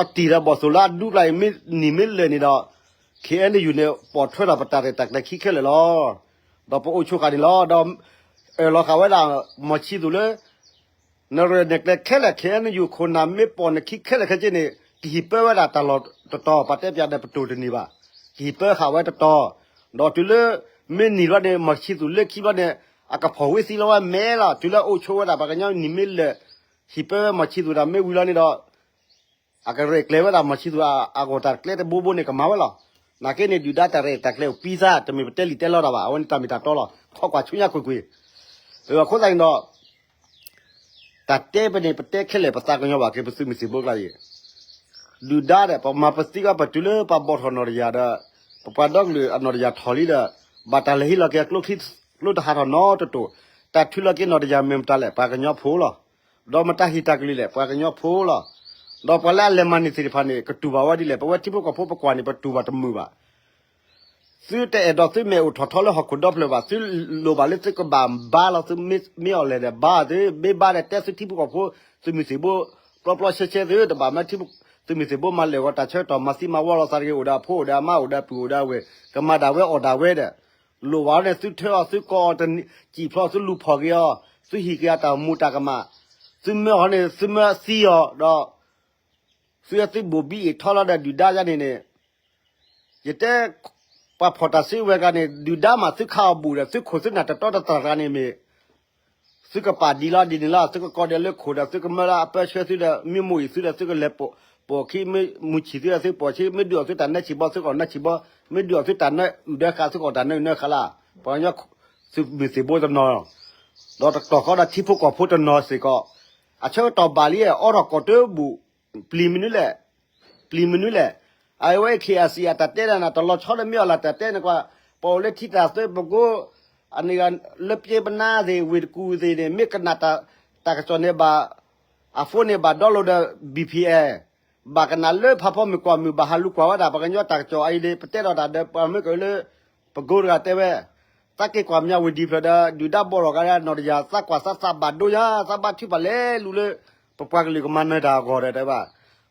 ထီၣ်တံၢ်ဒီးဘီၣ်သိၣ်လၢအဒူပျၢ်အံၤ မ့ၢ်နံၤမ့ၢ်လၢာ်န့ၣ်ဒီး ခ့ၣ်အဲၣ်ယူၢ်န့ၣ် ပိာ်ထွဲထီၣ်ပတၢ်ရဲၣ်တၢ်ကျဲၤခံခဲလၢာ်လီၤ. ဒီးပအိၣ်ဆိးဃာ်န့ၣ်လီၤ. ဒီးအၢၣ်လီၤဃာ်ဝဲဒၣ် မီၢ်ဆံသူၣ်လၢ နရဲၣ်နကျဲၤခဲလၢာ် ခ့ၣ်အဲၣ်ယူၢ်ခိၣ်နၢ်မ့ၢ်ပိာ်နခံခဲလၢာ်ခဲဆ့န့ၣ် ကဟံၣ်ပၢဝဲဒၣ်တၢ်လီၢ်တတီၤ, ပှၤတဲပၠးဒီးပတိၢ်တန့ၢ်ဘၣ်. ကဟံၣ်ပၢဃာ်ဝဲတတီၤ, ဒီးတုၤလၢ မ့ၢ်နံၤဘျီန့ၣ် မီၢ်ဆံသူၣ်လၢခံဘျီန့ၣ် အကဖီၣ်ဝံသံလီၤဝဲမဲလီၤ. တုၤလၢအအိၣ်ဆိးဝဲဒၣ်ပှၤကညီနံၤမ့ၢ်လၢာ် ဟံၣ်ပၢဝဲမီၢ်ဆံသူၣ်တၢ်မ့ၢ်ဝံၤလီၤန့ၣ်ဒီး အကရဲၣ်ကျဲၤဝဲဒၣ်မီၢ်ဆံသူၣ်အဂီၢ်တၢ်ကျဲတဘိဘိန့ၣ် ကမၤဝဲလီၤ. နာ်က့န့ၣ် ဒုၣ်ဒါတၢ်ရဲၣ်တၢ်ကျဲၤအိၣ်ပံသး တမ့ၢ်ပတဲလံာ်တဲလီတၢ်ဘၣ်. အဝဲန့ၣ်တၢ်မ့ၢ်တၢ်တီလီၤ. ခီကွၢ်ဆူညါကွ့ၢ်ကွ့ၢ်. အဃိသတးန့ၣ်ဒီး တၢ်တဲပန့ၣ် ပတဲခဲလၢာ်ပသးကညီၤဘၣ်က့ၤ ပသုးမုၢ်သံၣ်ဘိကျါအံၤ ဒုၣ်ဒါဒီး ပမၤပသံကွၢ်ပတုၤလၢပှၤဘီၣ်ထီၣ်နီၢ်တယၢ်ဒီး ပပှၤဒီကလုာ်အနီၢ်တယၢ်ထီၣ်လံဒီး ဘၣ်တၢ်လဲၤဟံးလီၤက့ၤအကျိချံကျိတဟးထီၣ်နီတတိၢ်, တၢ်ထုးလီၤက့ၤနီၢ်တယၢ်မ့ၢ်မတၤလဲၣ် ပှၤကညီဖိလီၤ. ဒီးမတၤဟံးတၢ်ကလုၢ်လဲၣ် ပှၤကညီဖိလီၤ. ဒီးပှၤလၢအလဲၤမၤန့ၢ်သ့ၣ်တဖၣ်န့ၣ် ကတူၢ်ဘၣ်ဝဲဒ်လဲၣ် ပဝဲထံဖိကီၢ်ဖိပကွၢ်န့ၣ် ပတူၢ်ဘၣ်တမုာ်ဘၣ်. သုတအဲၣ်ဒိးသုမဲာ်အိၣ်ထီၣ်ထီလၢဟီၣ်ခိၣ်ဒီဖျၢၣ်ဘၣ်, သုလိၣ်ဘၣ်လၢသုကဘၣ်ဘါလီၤသုမ့ၢ်အီၤလဲၣ်ဒီး ဘါသု, မ့ၢ်ဘါဒီးတဲသုထံဖိကီၢ်ဖိ သုးမုၢ်သံၣ်ဘိ ပျီပျီဆှဲဆှဲသု, တဘၣ်မ့ၢ်သုးမုၢ်သံၣ်ဘိမၤလဲၢ်ဂီၤတၢ်ဆၢကတီၢ် မၤသံမၤဝီလိာ်သးတဂ့ၤ, အိၣ်ဒီးအဖိ အိၣ်ဒီးအမါ အိၣ်ဒီးပုၢ် အိၣ်ဒီးဝဲၢ်, ကမၤဒၣ်ဝဲအီၣ်ဒၣ်ဝဲဒီး, လိၣ်ဘၣ်န့ၣ် သုထၢအီၤ သုကိးအီၤ စံၣ်ဖျိး သုလူၤဖီၣ်က့ၤအီၤ, သုဟံးက့ၤအတၢ်မူတၢ်ကမၣ်, သုမၢအီၤန့ၣ် သုမၢသံအီၤဒီး သုသုဘိၣ်ဘံအ့ၣ်ထီလီၤဒီးဒုၣ်ဒါယါန့ၣ်န့ၣ်, ယတဲ ပှၤဖီၣ်တၢ်စုကဝဲၤတဂၤန့ၣ် ဒုၣ်ဒါမးသုခးအီၤဘူးဒီး သုခိၣ်သုနၢ်တတီတတြၢ်တဂၤန့ၣ်မ့ၢ် သုကပာ်ဒ်လီၤဒ်န့ၣ်လီၤ, သုကကိးဒဲးလၢခိၣ်ဒီး သုကမၢလၢအပၢဆှၢသုဒီး မ့ၢ်မိၢ်အံၤသုဒီး သုကလဲၤပိာ်ခံ မ့ၢ်မုၢ်ဆံၣ်သုဒီး သုပိာ်ဆံ, မ့ၢ်ဒုးအီၣ်သုတၢ်နၢဆံၣ်ဘီ သုကအီၣ်နၢဆံၣ်ဘီ, မ့ၢ်ဒုးအီၣ်သုတၢ်နၢအုၣ်ဒၢဃာ် သုကအီၣ်တၢ်နၢအုၣ်နၢဃာ်လၢ, ပှၤကညီသုးမုၢ်သံၣ်ဘိတနီၤ ဒီးတကတီၢ်ဃီဒီးထံဖိကီၢ်ဖိတနီၤစ့ၢ်ကီး, အဆၢကတီၢ်ဘၣ်လံ အိးထီၣ်ကီၢ်တၢ်ဘူး, ပျံၤမနုၤလဲၣ်, ပျံၤမနုၤလဲၣ်, အဝဲ KIC အတၢ်တဲဒၣ်န့ၣ် တလီၤဆီလၢမ့ၢ်အီၤလၢတၢ်တဲန့ၣ်ကွၢ်, ပအိၣ်လၢထံတၢ်သွဲပကိး, အန့ၣ်ဂ့ၤ လၢပျ့ပနါသ့ၣ် ဝ့ၢ်တကူၣ်သ့ၣ်န့ၣ် မ့ၢ်ကနၣ်တၢ်ကစီၣ်န့ၣ်ဘၣ်, အ phone န့ၣ်ဘၣ် download ဒီး VPN ဘၣ်ကနၣ်လၢဖးဖီမုၢ်ကွၢ်မုၢ် ဘၣ်ဟးလူၤကွၢ်ဝဲဒၣ် ပှၤကညီတၢ်ကစီၣ်အံၤန့ၣ် ပတဲဒီးတၢ်ဒီး ပှၤမ့ၢ်ကလၢ ပကိးတဂၤတဲဝဲ, သးက့ၤကွၢ်မၠးဝ့ၢ်ဒံဖျၢၣ်ဒီး ဒုၣ်ဒါဘီၣ်ထီၣ်ဂၤဒီးနီၢ်တယၢ် သးကွၢ်သးသးဘၣ်ဒိညါ သးဘါထုကဖၣ်လဲၤလူၤလၢ ပပှၤကလုာ်ကမၤနၢၤတၢ်အဂီၢ်ဒီးတဲဘၣ်,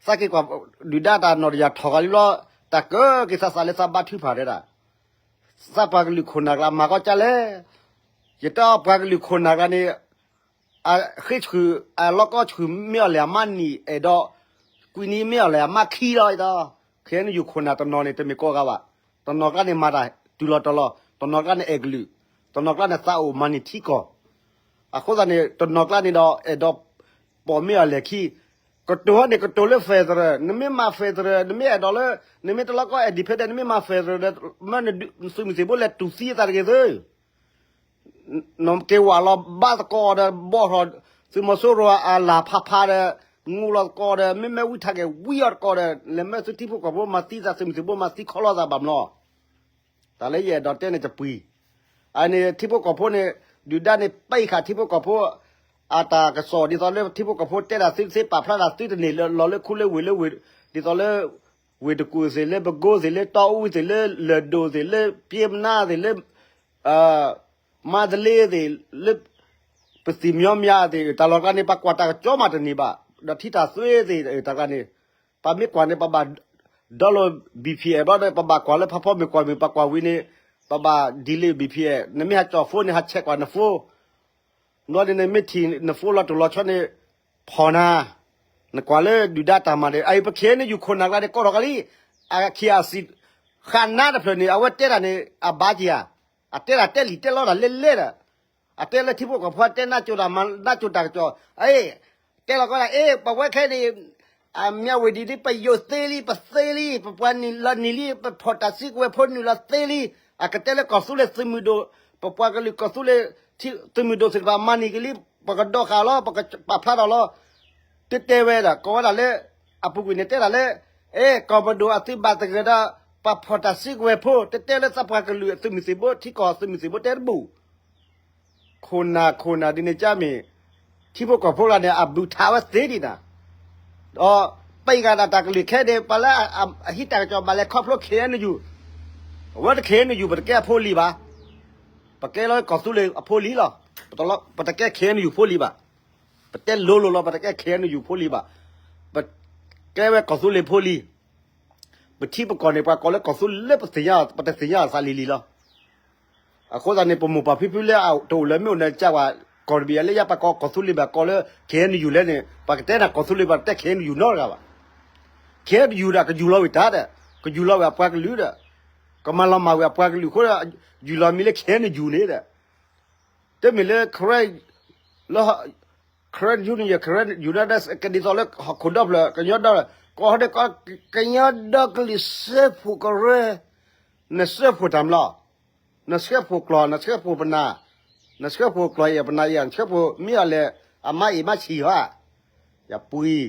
သးက့ၤကွၢ် ဒုၣ်ဒါတၢ်နီၢ်တယၢ်ထီၣ်ဂီၤလံလီၤ, တၢ်ကၢက့ၤသးသးလၢသးဘါထုကဖၣ်တဲဒၣ်, သးပှၤကလုာ်ခိၣ်နၢ်ကျါမၤကီကၢလဲၣ်, ယတဲအီၤပှၤကလုာ်ခိၣ်နၢ်ကျါန့ၣ် အဃ့ဆူၣ် အလီၢ်ကီဆူၣ်မ့ၢ်အီၤလဲၣ် အမါနံၣ်အဲၣ်ဒိး ကွံနံၣ်မ့ၢ်အီၤလဲၣ် အမါခံလီၤ, ယတဲအီၤ KNU ခိၣ်နၢ်တနီၤန့ၣ် တမ့ၢ်ကိးဂၤဘၣ်, တနီၤကျါန့ၣ်မၤတၢ်တုၤလီၤတီၤလီၤ, တနီၤကျါန့ၣ်အဲၣ်ကလုာ်, တနီၤကျါန့ၣ်သးအိၣ်မၤန့ၢ်ထံကီၢ်, အဃိသတးန့ၣ် တနီၤကျါန့ၣ်ဒီး အဲၣ်ဒိးပိာ်မ့ၢ်အီၤလဲၣ်ခံ, ကတိၤဟီန့ၣ် ကတိၤလၢ federal, နမ့ၢ်မၤ federal, နမ့ၢ်အဲၣ်ဒိးလၢ နမ့ၢ်တလီၢ်ကီ independent နမ့ၢ်မၤ federal ဒီး မ့ၢ်နသုးမုၢ်သံၣ်ဘိလဲၤတူၢ်သံအသးတဂ့ၤသု နက့ၤဝးလီၤဘါသကိးဒီး ဘီၣ်ထီၣ် သုးမီၤစိရိၤအလၢ်ဖးဖးဒီး ငူလီၤသကိးဒီး မ့မ့ၢ်ဝံထးက့ၤဝံအီၤသကိးဒီး လဲၤမၢသုထံဖိကီၢ်ဖိမၤသံသး သုးမုၢ်သံၣ်ဘိမၤသံခီလီၤသးဘၣ်မနီၤ, တၢ်လၢယအဲၣ်ဒိးတဲန့ၣ်တပှံၤ, အန့ၣ်ထံဖိကီၢ်ဖိန့ၣ် ဒုၣ်ဒါန့ၣ် ပာ်ဃာ်ထံဖိကီၢ်ဖိ အတၢ်ကစီၣ် ဒ်သိးလၢထံဖိကီၢ်ဖိတဲတၢ်သုသ့ ပာ်ဖျါတၢ်သုတန့ၢ်လၢလီၤလၢခူလၢဝ့ၢ်လၢဝ့ၢ် ဒ်သိးလၢ ဝ့ၢ်တကူၣ်သ့ၣ် လၢပကိသ့ၣ် လၢတီအူသ့ၣ် လၢလၢၢ်ဒိၣ်သ့ၣ် လၢပျ့ပနါသ့ၣ် လၢ မါသလ့သ့ၣ် လၢ ပသံၣ်မညီမညီသ့ၣ် တၢ်လီၢ်တကျါန့ၣ် ပှၤကွၢ်တၢ်ကစီၣ်မးတန့ၢ်ဘၣ်, ဒီးထံတၢ်သွဲသ့ၣ် တၢ်ကျါန့ၣ် ပမ့ၢ်ကွၢ်န့ၣ် ပဘၣ် download VPN ဘျီဒီး ပဘၣ်ကွၢ်လၢဖးဖီမုၢ်ကွၢ်မုၢ် ပကွၢ်ဝံၤန့ၣ် ပဘၣ် delete VPN, နမ့ၢ်ဟးကၠီၣ် phone န့ၣ် ဟးဆဲးကွၢ်န phone ဘျီန့ၣ် နမ့ၢ်ထံၣ်န phone လီၤတိၢ်လီၤဆီန့ၣ် ဖီၣ်နၤ, နကွၢ်လၢဒုၣ်ဒါတၢ်မၤဒီး အအံၤပ KNU ခိၣ်နၢ်ကျါန့ၣ် ကိးထီၣ်ကလံ, အ KIC ဃာ်နါတဖျၢၣ်န့ၣ် အဝဲတဲတၢ်န့ၣ် အဘၣ်က့ၤဧါ, အတဲတၢ်တဲလံာ်တဲလီတၢ်လဲၣ်လဲၣ်ဒီး အတဲလၢထံဖိကီၢ်ဖိတဲနါကၠိတၢ်မၤနါကၠိတၢ်ကစီၣ်, အ့ တဲလီၤကီးဒၣ် အ့ ပဝဲခဲအံၤန့ၣ် အမ့ၢ်ဝဲဒ်န့ၣ် ပယိာ်သ့လံ ပသ့လံ ပပှၤနုာ်လီၤနံၤလံ ပဖီၣ်တၢ်စုကဝဲၤဖိနုာ်လီၤသ့လံ, အကတဲလၢကီၢ်သူလ့ၤသုးမုၢ်ဒိၣ် ပပှၤကလုာ်ကီၢ်သူလ့ၤ သုးမုၢ်ဒိၣ်သ့ၣ်တဖၣ်မၤနံၤကလံ ပကဒီဃာ်လီၤ ပကပာ်ဖျါထီၣ်လီၤ, တတဲဝဲဒၣ် ကိးဝဲဒၣ်လၢ အပူၤကွံာ်န့ၣ်တဲဒၣ်လၢ အ့ ကီၢ်ပဒိၣ်အသုးဘၣ်သဂၢၢ်ဒီး ပှၤဖီၣ်တၢ်စုကဝဲၤဖိ တတဲလၢသးပှၤကလုာ်အသုးမုၢ်သံၣ်ဘိ ထံကီၢ်သုးမုၢ်သံၣ်ဘိတဲတဘူၣ် ခိၣ်နၢ်ခိၣ်နၢ်ဒ်န့ၣ်ကၢ်မ့ၢ် ထံဖိကီၢ်ဖိတဂၤန့ၣ် အဘူးထးဝဲသ့ဒံးနၤ, ဒီးပှၤဂၤဒၣ်တၢ်ကလုၢ်ခဲအံၤန့ၣ် ပှၤလၢအဟံးတၢ်ကစီၣ်ဘၣ်လဲၤခီဖျိ KNU, အဝဲတ KNU ပတကဲအဖိလံၤဘၣ်, ပကဲလၢကီၢ်သူလ့ၤအဖိလံၤလီၤ, ပတကဲ KNU ဖိလံၤဘၣ်, ပတဲလိၤလိၤလီၤ ပတကဲ KNU ဖိလံၤဘၣ်, ပကဲဝဲကီၢ်သူလ့ၤဖိလံၤ ပထံပကီၢ်န့ၣ် ပှၤကိးလၢကီၢ်သူလ့ၤလၢပသ့ၣ်ညါ ပတသ့ၣ်ညါအသးလံၤလံၤလီၤ. အဃိသတးန့ၣ် ပမိၢ်ပၢ်ဖံဖုလၢအတအိၣ်လၢၤမ့ၢ်အိၣ်န့ၣ် ကၢ်ဝဲ ကီၢ်တဘ့ၣ်အံၤလၢယပှၤကိးကီၢ်သူလ့ၤဘၣ်ကိးလၢ KNU လဲၣ်န့ၣ် ပှၤကတဲနၤကီၢ်သူလ့ၤဘၣ်တဲ KNU နီတဂၤဘၣ်. KNU ဒီးကယူၢ်လီၤဝဲတၢ်ဒီး ကယူၢ်လီၤဝဲအပှၤကလုာ်ဒီး ကမၤလီၤမၢ်ဝဲအပှၤကလုာ်အဃိဒီး ယူၢ်လီၤမံၤလၢ KNU န့ၣ်ဒီး တမ့ၢ်လၢ Karen လၢ Karen Union Karen United ကဒ်သိးလၢဟီၣ်ခိၣ်ဒီဖျၢၣ် ကညီဒီ ကီၢ်ဟီဒီးကီၢ် ကညီဒီကလုာ်စၢဖှိၣ်ကရၢ နစၢဖှိၣ်တၢ်မလီၤ နစၢဖှိၣ်ကျီၢ် နစၢဖှိၣ်ပနၢ် နစၢဖှိၣ်ကျီၢ်အံၤပနၢ်အံၤ နစၢဖှိၣ်မ့ၢ်အီၤလဲၣ် အမါအံၤမါဆံးဟီ ယပှံၤ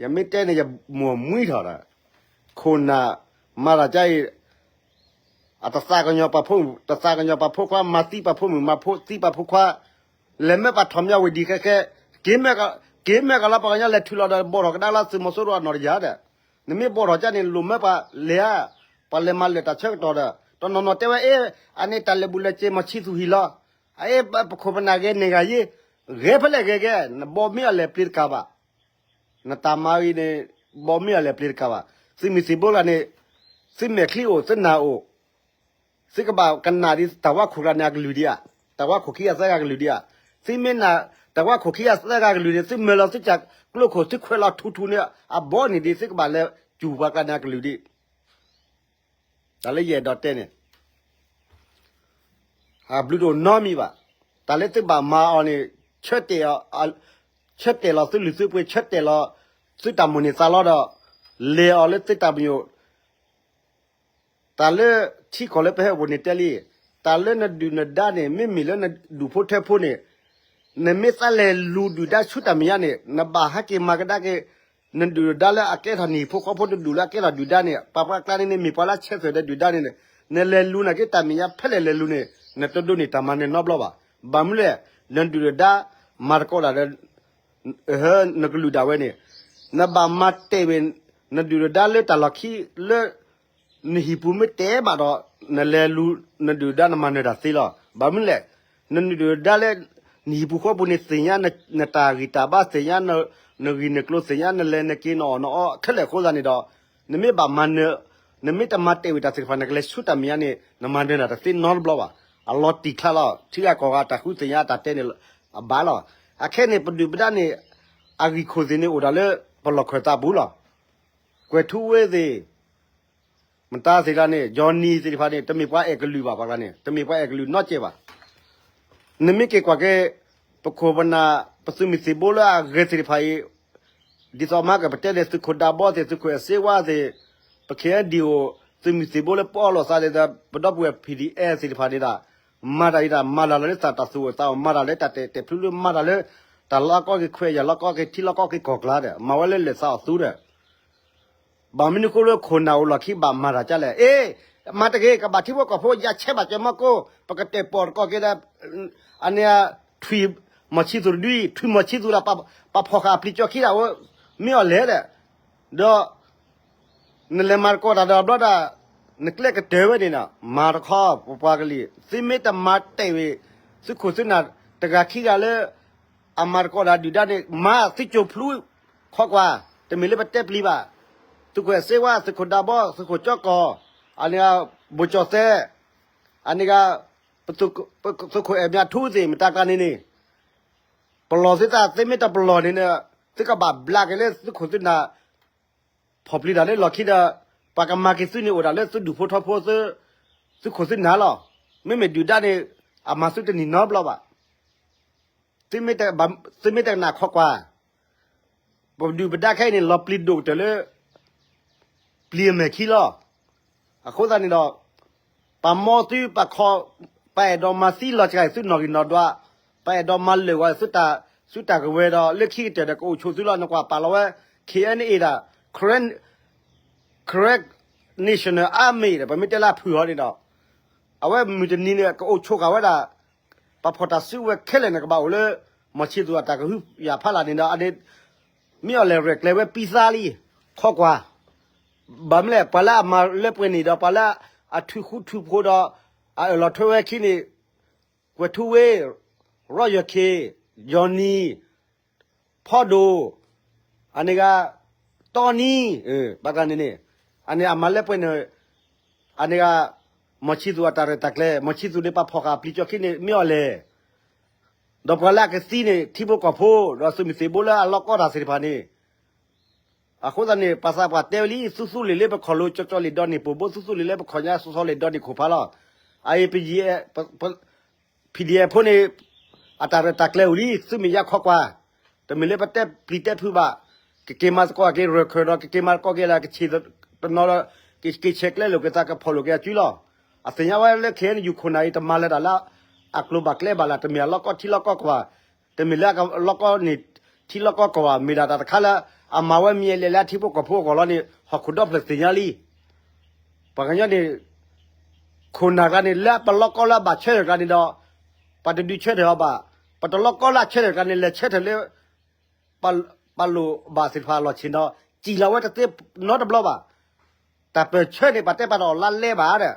ယမ့ၢ်တဲန့ၣ် ယမိၢ်မှံထီၣ်ဒီး ခိၣ်နၢ်မၤတၢ်ကါအံၤ အတသးကညီၤပှၤဖိမုၣ် တသးကညီၤပှၤဖိခွါ မၤသံပှၤဖိမုၣ် မၤဖိသံပှၤဖိခွါ လဲၤမၢပှၤထီၣ်မၠးဝ့ၢ်ဒံးခဲခဲ က့ၤမၢကလီၤ ပှၤကညီလဲၤထုးလီၤဒီး ဘီၣ်ထီၣ်ကဒါလီၤ သုးမီၤစိရိၤအနီၢ်တယၢ်ဒီး နမ့ၢ်ဘီၣ်ထီၣ်ကါန့ၣ် လိၣ်မၢပှၤလဲၤဧါ ပှၤလဲၤမၤလၢာ်တၢ်ဆၢကတီၢ်ဒီး တနီၤနီၤတဲဝဲ အ့ အန့ၣ်တၢ်လၢာ်ဘူၣ်လၢာ်စ့ၤ မီၤဆံသူၣ်ဟံၣ်လီၤ, အ့ ပခိၣ်ပနၢ်ဂဲၤန့ၢ်ဂၤယ့, ဂဲၤဖဲလဲၣ်ဂဲၤဂဲၤ နဘီမ့ၢ်အီၤလဲၤပျ့ၤတကးဘၣ်, နတၢ်မၤအံၤန့ၣ် ဘီမ့ၢ်အီၤလဲၤပျ့ၤတကးဘၣ်, သုးမုၢ်သံၣ်ဘိလၢန့ၣ် သုမဲာ်ချံအိၣ် သုနၢ်အိၣ် သုကဘၣ်ကနၣ်ဒ်တၢ်ဝါခိၣ်ကျါန့ၣ်အကလုၢ်ဒံးဧါ, တၢ်ဝါခိၣ်ခံဂၤသၢဂၤကလုၢ်ဒံးဧါ, သုမ့ၢ်နၢ် တၢ်ဝါခိၣ်ခံဂၤသၢဂၤကလုၢ်န့ၣ် သုမၢလီၤသုကၢ်ကျိခိၣ် သုခွဲးလီၤထူထူန့ၣ် အဘီန့ၣ်ဒ်သုကဘၣ်လဲၤစူၢ်ပှၤကျါန့ၣ်အကလုၢ်ဒံး, တၢ်လၢယအဲၣ်ဒိးတဲန့ၣ် အဘျုးတအိၣ်နီတမံၤဘၣ်, တၢ်လၢသုဘၣ်မၤအီၤန့ၣ် ဆၢတဲာ် ဆၢတဲာ်လီၤသုလုၢ်သုပှ့ၤ ဆၢတဲာ်လီၤသုတၢ်မိၣ်န့ၢ်သးလီဒီး လဲၤအီၤလၢသုတၢ်ပညိၣ် တၢ်လၢထံကီၢ်လၢပဟဲအိၣ်ပူၤန့ၣ်တဲလံ, တၢ်လၢနဒုၣ်နဒါန့ၣ် မ့မ့ၢ်လၢနဒူၣ်ဖိထၢဖိန့ၣ်, နမ့ၢ်သးလဲၤလူၤဒုၣ်ဒါဆူတၢ်မဲာ်ညါန့ၣ် နဘၣ်ဟဲက့ၤမၤကဒါက့ၤ နဒုၣ်နဒါလၢအကဲထီၣ်နဟံၣ်ဖိဃီဖိ နဒူၣ်လၢအကဲထီၣ်ဒုၣ်ဒါန့ၣ် ပှၤပှၤကျါန့ၣ်န့ၣ် မ့ၢ်ပှၤလၢဆဲးသွဲၣ်ဒီးဒုၣ်ဒါန့ၣ်, နလဲၤလူၤနာ်က့တၢ်မဲာ်ညါဖဲလဲၣ်လဲၤလူၤန့ၣ် နတဒိးန့ၢ်တၢ်မၤနၢၤနီတဘျီဘၣ်. ဘၣ်မနုၤလဲၣ်, နဒုၣ်နဒါမၤသကိးတၢ်ဒီး နကလုာ်ဒၣ်ဝဲန့ၣ်, နဘၣ်မၤတဲာ်ဝဲ နဒုၣ်နဒါလၢတၢ်လီၢ်ခံလၢ နဟံၣ်ပူၤမ့ၢ်တဲဘၣ်ဒီး နလဲၤလူၤ နဒုၣ်ဒါနမၤနၢၤတၢ်သ့လီၤ. ဘၣ်မနုၤလဲၣ်, နဒုၣ်နဒါလၢ နဟံၣ်ပူၤဃီပူၤန့ၣ်သ့ၣ်ညါ နတၢ်ဂံၢ်တၢ်ဘါသ့ၣ်ညါ နဂံၢ်နကျိၤသ့ၣ်ညါ နလဲၤနက့ၤနအီၣ်နအီခဲလၢာ်အဃိသတးန့ၣ်ဒီး နမ့ၢ်ဘၣ်မၤနၢၤ နမ့ၢ်တမၤတဲာ်ဝဲတၢ်သ့ၣ်တဖၣ် နကလဲၤဆူတၢ်မဲာ်ညါန့ၣ် နမၤနၢၤတၢ်တသ့နီတဘျီဘၣ်. အလီၤတံၢ်ချါလီၤ ထံဂၤကီၢ်ဂၤတၢ်ဃုသ့ၣ်ညါတၢ်တဲန့ၣ် အဘၣ်လီၤ. အခဲန့ၣ် ပဒုၣ်ပဒါန့ၣ် အဂံၢ်ခိၣ်သ့ၣ်န့ၣ်အိၣ်ဒၣ်လၢ ပလီၢ်ခၢၣ်သးပူၤလီၤ. ကွဲၤထူဝ့သ့ၣ် မတၤသ့ၣ်တဖၣ်န့ၣ် ယီၤနံၤသ့ၣ်တဖၣ်န့ၣ် တမ့ၢ်ပှၤအဲၣ်ကလုာ်ဘၣ်ပှၤန့ၣ် တမ့ၢ်ပှၤအဲၣ်ကလုာ်နီတစဲးဘၣ်. နမ့ၢ်က့ၤကွၢ်က့ၤ ပခိၣ်ပနၢ် ပသုးမုၢ်သံၣ်ဘိလၢအဂဲၤသ့ၣ်တဖၣ်အံၤ ဒ်သိးမၤကပတဲန့ၣ် သုးခိၣ်ဒးဘီသ့ၣ် သုးခိၣ်အဲၣ်စ့ဝါသ့ၣ် ပ ခ့ၣ်အဲၣ်ဒံၣ်အိၣ် သုးမုၢ်သံၣ်ဘိလၢပအီၣ်လိာ်သးသ့ၣ် ပဒီပုၢ်ဝဲၢ် ပံၣ်ဒံၣ်အဲၣ်သ့ၣ်တဖၣ်န့ၣ်ဒီး မၤတၢ်အံၤတၢ်မၤတၢ်လၢသးတၢ်သူၣ်အိၣ်သးအိၣ် မၤတၢ်လၢတၢ်တဲာ်တဲာ်ဖျုးဖျုး မၤတၢ်လၢ တၢ်လီၢ်ကီက့ၤခွဲးယာ်လီၢ်ကီက့ၤ ထံလီၢ်ကီက့ၤကီၢ်ကျါဒီး မၤဝဲလၢလၢာ်သးအီၣ်သူဒီး ဘၣ်မနုၤဃိလၢခိၣ်နၢ်အိၣ်လီၢ်ခံဘၣ်မၤတၢ်ကလဲၣ်. အ့ မၤတဂ့ၤ ကဘၣ်ထံဖိကီၢ်ဖိ ယဆဲးဘၣ်ကၠီၤမီၢ်ကိၢ် ပကတဲာ်ပီၣ်တကီၢ်က့ၤဒီး အန့ၣ် ထွံၣ်မီၢ်ဆံသူၣ်တဒုအံၤ ထွံၣ်မီၢ်ဆံသူၣ်ဒီး ပှၤဖီၣ်ဃာ်အပျံၤကၠီခံဒၣ်ဝဲ မ့ၢ်အီၤလဲၣ်ဒီး ဒီး နလဲၤမၤတကီၢ်တၢ်ဒီးဘျီဒၣ် နကျဲကတၢၢ်ဝဲန့ၣ်ဒီး မၤတခီ ပပှၤကလုာ် သုမ့ၢ်တမၤတဲာ်ဝံၤ သုးခိၣ်သုးနၢ်တဂၤခံဂၤလၢ အမၤတကီၢ်တၢ်ဒုၣ်ဒါန့ၣ် မၤသုးကၠိၤဖျူခီကွၢ် တမ့ၢ်လၢပတဲပျံၤဘၣ်. သုးခိၣ်အဲၣ်စ့ဝါ သုးခိၣ်ဒးဘီ သုးခိၣ်ကၠီကီၢ် အန့ၣ် ဘိၣ်ကၠီၣ်သဲ အန့ၣ် သုးခိၣ်အဲၣ်မၠးထူသ့ၣ် မတၤကျါန့ၣ်န့ၣ် ပလီၢ်သုသး သုမ့ၢ်တပလီၢ်န့ၣ် သုကဘၣ်ဘျးက့ၤလၢသုးခိၣ်သုးနၢ် ဖီၣ်ပျံၤတၢ်လၢလီၢ်ခံဒီး ပှၤကမၤက့ၤသုန့ၣ် အိၣ်ဒၣ်လၢသုဒူၣ်ဖိထီဖိ သုးခိၣ်သုးနၢ်လီၤ. မ့မ့ၢ်ဒုၣ်ဒါန့ၣ် အမၤသုတန့ၢ်နီတဘျီဘၣ်. သုမ့ၢ်တကနၣ်ခီကွၢ် ပဒုၣ်ပဒါခဲအံၤန့ၣ် လီၤပျံၤဒိၣ်ကတၢၢ်လၢ ပျံၤအမဲာ်ခံလီၤ. အဃိသတးန့ၣ်ဒီး ပမီသု ပခီ ပအဲၣ်ဒိးမၤသံလီၤစှၤသုနီၣ်ဂံၢ်နီၣ်ဒွး, ပအဲၣ်ဒိးမၤလၢာ်ဝဲသုတၢ် သုတၢ်ကဝဲၤဒီး လၢခံကတၢၢ်ဒီး ကအိၣ်ဆိးသုလီၤ. နကွၢ်ပာ်လီၤဝဲ ခ့ၣ်အဲၣ်အ့ၣ် ဒၣ် Karen Karen National Army ဒီး ပမ့ၢ်တဲလၢအဖုၣ်အီၤန့ၣ်ဒီး အဝဲမုၢ်တနံၤန့ၣ် ကအိၣ်ဆိးဃာ်ဝဲဒၣ် ပှၤဖီၣ်တၢ်စုကဝဲၤခဲလၢာ်န့ၣ် ကဘၣ်အိၣ်လၢ မီၢ်ဆံသူၣ်အတၢ်ကဟုကယာ်ဖးလာ်န့ၣ်ဒီး အန့ၣ် မ့ၢ်အီၤလဲၤရဲၣ်ကျဲၤဝဲပံသါလံ ခီကွၢ်. ဘၣ်မနုၤလဲၣ် ပှၤလၢအမၤလၢပှဲၤန့ၣ်ဒီး ပှၤလၢအထုးဃူထုးဖိးဒီး အအၢၣ်လီၤထွဲဝဲခံန့ၣ် ကွဲၤထူဝ့ ရီယီၢ်ခ့ ယီၢ်နံၤ ဖီဒိၣ် အန့ၣ်ဂၤ တီနံၤ ဘၣ်တဂၤန့ၣ်န့ၣ် အန့ၣ်အမၤလၢပှဲၤန့ၣ် အန့ၣ်ဂၤ မီၢ်ဆံသူၣ်အတၢ်ရဲၣ်တၢ်ကျဲၤ မီၢ်ဆံသူၣ်န့ၣ် ပှၤဖီၣ်ဃာ်အပျံၤကၠီခံန့ၣ် မ့ၢ်အီၤလဲၣ်. ဒီးပှၤလၢအကသံန့ၣ် ထံဖိကီၢ်ဖိ ဒီးသုးမုၢ်သံၣ်ဘိလၢအလီၢ်ကီတၢ်သ့ၣ်တဖၣ်န့ၣ် အဃိသတးန့ၣ် ပှၤသးပှၢ်တဲဝဲလံ သူသူလ့ၤလၢပခီၣ်လိၤ ကၠီကၠီလ့ၤဒီးန့ၢ်ပိာ်ဘိ သူသူလ့ၤလၢပခီၣ်ညါ စီၤစီၤလ့ၤဒီးန့ၢ်ခိၣ်ဖးလီၤ. အအံၤ ပယံၤ ပ ပ ဖံၣ်ဒံၣ်အဲၣ်ဖိန့ၣ် အတၢ်ရဲၣ်တၢ်ကျဲၤအိၣ်လံ သုမ့ၢ်ယါခီကွၢ်, တမ့ၢ်လၢပတဲပျံၤတဲဖုးဘၣ်, ကက့ၤမၤသကိးက့ၤရၢၢ်ခၢၣ်ဒီး ကက့ၤမၤသကိးက့ၤလၢကဆ့ၣ်တနီၤဒီး ကက့ၤဆဲးကျဲလိာ်က့ၤသး ကဖီၣ်လိာ်က့ၤအစုလီၤ. အသ့ၣ်ညါဝဲလၢ ခ့ၣ်အဲၣ်ယူၣ်ခိၣ်နၢ်အံၤ တမၤလၢၤတၢ်လၢ အကျိၤဘၣ်ကျဲဘၣ်လၢ တမ့ၢ်အလီၢ်ကီထံလီၢ်ကီကီၢ်ဘၣ်, တမ့ၢ်လၢအလီၢ်ကီန့ၣ် ထံလီၢ်ကီကီၢ်ဘၣ်, မ့ၢ်ဒၣ်တၢ်တခါလၢ အမၤဝဲမံၤအလဲၣ်လၢအထံဖိကီၢ်ဖိအဂီၢ်လီၤန့ၣ် ဟီၣ်ခိၣ်ဒီဖျၢၣ်သ့ၣ်ညါလံ. ပှၤကညီန့ၣ် ခိၣ်နၢ်ကျါန့ၣ် လၢပလီၢ်ကီလၢအဘၣ်ဆၢထၢၣ်ကျါန့ၣ်ဒီး ပတဒုးဆၢထၢၣ်အီၤဘၣ်, ပတလီၢ်ကီလၢအဆၢထၢၣ်ကျါန့ၣ် လဲၤဆၢထၢၣ်လၢ ပလိၣ်ဘၣ်သ့ၣ်တဖၣ်အလီၢ်ဆ့ၣ်နီၤ စံၣ်လီၤဝဲတသ့နီတဘျီဘၣ်. တၢ်ပၢၢ်ဆၢန့ၣ် ပှၤတဲပာ်တအီၣ်လါလဲဘၣ်ဒီး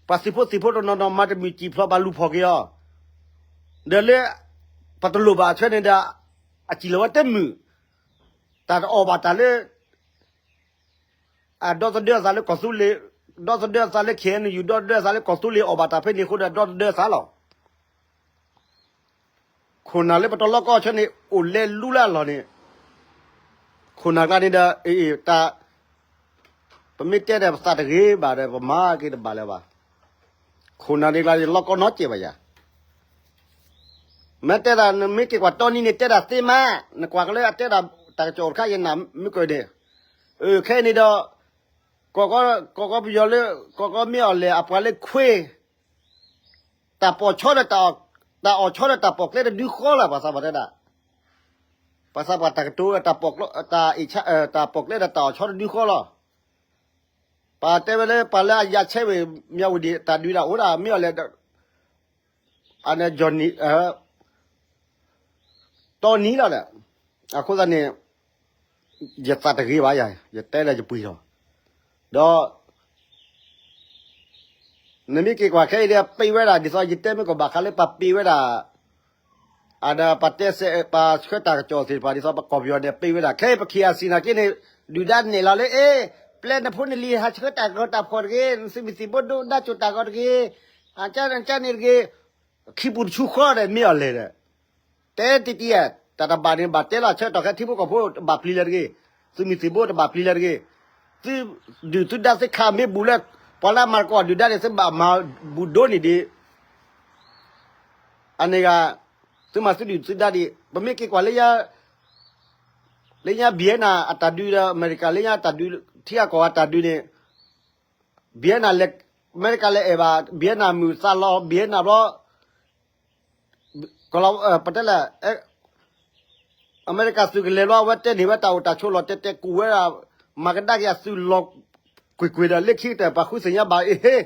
ပှၤသုးဖိသံၣ်ဖိတနီၤနီၤ မၤတမုာ်စံၣ်ဖျိးဘၣ်လူၤဖီၣ်က့ၤအီၤ, ဒီးလၢ ပတလိၣ်ဘၣ်အဆၢန့ၣ်ဒီး အစံၣ်လီၤဝဲတမုာ်, တၢ်တအီၣ်ဘၣ်တၢ်လၢ အဒီသဒၢအသးလၢကီၢ်သူလ့ၤ, ဒီသဒၢအသးလၢ ခ့ၣ်အဲၣ်ယူၣ်, ဒီသဒၢအသးလၢကီၢ်သူလ့ၤ အီၣ်ဘၣ်တၢ်ဖဲန့ၣ်အဃိဒီး ဒီသဒၢအသးလီၤ. ခိၣ်နၢ်လၢပတလီၢ်ကီၢ်ဆၢန့ၣ် အိၣ်လဲၤလူလၢအလီၢ်န့ၣ်, ခိၣ်နၢ်ကျါန့ၣ်ဒီး တၢ် ပမ့ၢ်တဲဒီးပသးတဂ့ၤဘၣ်ဒီး ပမၤက့ၤတဘၣ်လၢၤဘၣ်. ခိၣ်နၢ်န့ၣ်ကျါန့ၣ် လီၢ်ကီၢ်နီတစဲးဘၣ်ယၤ. မ့ၢ်တဲဒၣ် နမ့ၢ်က့ၤကွၢ်တီနံၤန့ၣ် တဲဒၣ်သ့မး, နကွၢ်ကလၢအတဲဒၣ်တၢ်ကစီၣ်တခါ ယနၢ်မုာ်ကွံာ်န့ၣ်, အခဲအံၤန့ၣ်ဒီး ကီၢ်ကီၢ်ပယီၤလၢ ကီၢ်ကီၢ်မ့ၢ်အီၣ်လဲၣ်အပှၤလၢခွ့ တၢ်ပိာ်ဆီဒီး တၢ်အီၣ်ဆီဒီးတၢ်ပိာ်ကျဲတဒုဃီလီၤ ပှၤသးပှၢ်တဲဒၣ်, ပှၤသးပှၢ်တၢ်ကတိၤ တၢ် တၢ်ပိာ်ကျဲဒီးတၢ်အီၣ်ဆီတဒုဃီလီၤ. ပှၤတဲဝဲလၢပှၤလၢအယါဆဲးဝဲ မၠးဝတံၤတၢ်ဒုးဒၣ်အိၣ်ဒၣ် မ့ၢ်အီၣ်လဲၣ် အ တီနံၤလီၤဒီး, အဃိသတးန့ၣ် ယသးတဂ့ၤဘၣ်ယၤ ယတဲလၢယပှံၤလီၤ. ဒီး နမ့ၢ်က့ၤကွၢ်ခဲအံၤဒီး ပ့ဝဲဒၣ် ဒ်သိးယတဲမ့ၢ်ကဘၣ်ဃးလၢပှၤပ့ဝဲဒၣ် အဒီးပှၤတဲစဲး ပှၤဆှၢတၢ်ကစီၣ်သ့ၣ်တဖၣ် ဒ်သိးပကီၢ်ပယီၤန့ၣ် ပ့ဝဲဒၣ် ခဲအံၤပခံဂၤစံၣ်နာ်က့န့ၣ် ဒုၣ်ဒါနဲၣ်လီၤလၢ အ့ ပျဲနဖိနလံၤ ဟးဆှၢတၢ်ကီတၢ်ဖှီၣ်တဂ့ၤ, နသုးမုၢ်သံၣ်ဘိဒိၣ်ဒါကၠိၣ်တၢ်ဂီၤတဂ့ၤ, အကန့ၣ်တဂ့ၤ, ခံပူၤတဆူဃီဒီး မ့ၢ်အီၣ်လဲၣ်ဒီး တဲတံၢ်တံၢ်ဧါ, တၢ်တဘၣ်န့ၣ် ဘၣ်တဲလီၤဆၢကတီၢ်ခဲ ထံဖိကီၢ်ဖိတဘၣ်ပျံၤလၢၤတဂ့ၤ, သုးမုၢ်သံၣ်ဘိတဘၣ်ပျံၤလၢၤတဂ့ၤ, သုဒုၣ်သုဒါသုခးမ့ၢ်ဘူးလၢ ပှၤလၢအမၤသကိးဒုၣ်ဒါန့ၣ် သုဘၣ်မၤဘူးဒိၣ်န့ၢ်ဒံး, အန့ၣ်ဂ့ၤ, သုမၤသုဒုၣ်သုဒါဒံး ပမ့ၢ်က့ၤကွၢ်လၢ လၢညါ Vietnam အတၢ်ဒုးဒီး အမဲရကၤ လၢညါတၢ်ဒုး ထံဂၤကီၢ်ဂၤတၢ်ဒုးန့ၣ် Vietnam လဲၤ အမဲရကၤလဲၤအဲၣ်ဘၣ် Vietnam မုၢ်သးလီၤ Vietnam ဘျီ ပတဲလဲၣ် အမဲရကၤသုးကလဲၤဘျီ အဝဲတဲန့ၢ်ဝဲတၢ်အိၣ်တၢ်ဆိးလီၤတဲာ်တဲာ် ကူၣ်ဝဲဒၣ် မၤကဒါက့ၤအသုးလီၤကွ့ၢ်ကွ့ၢ်ဒီး လၢခံကတၢၢ် ပှၤဃုသ့ၣ်ညါဘၣ်အ့ဟ့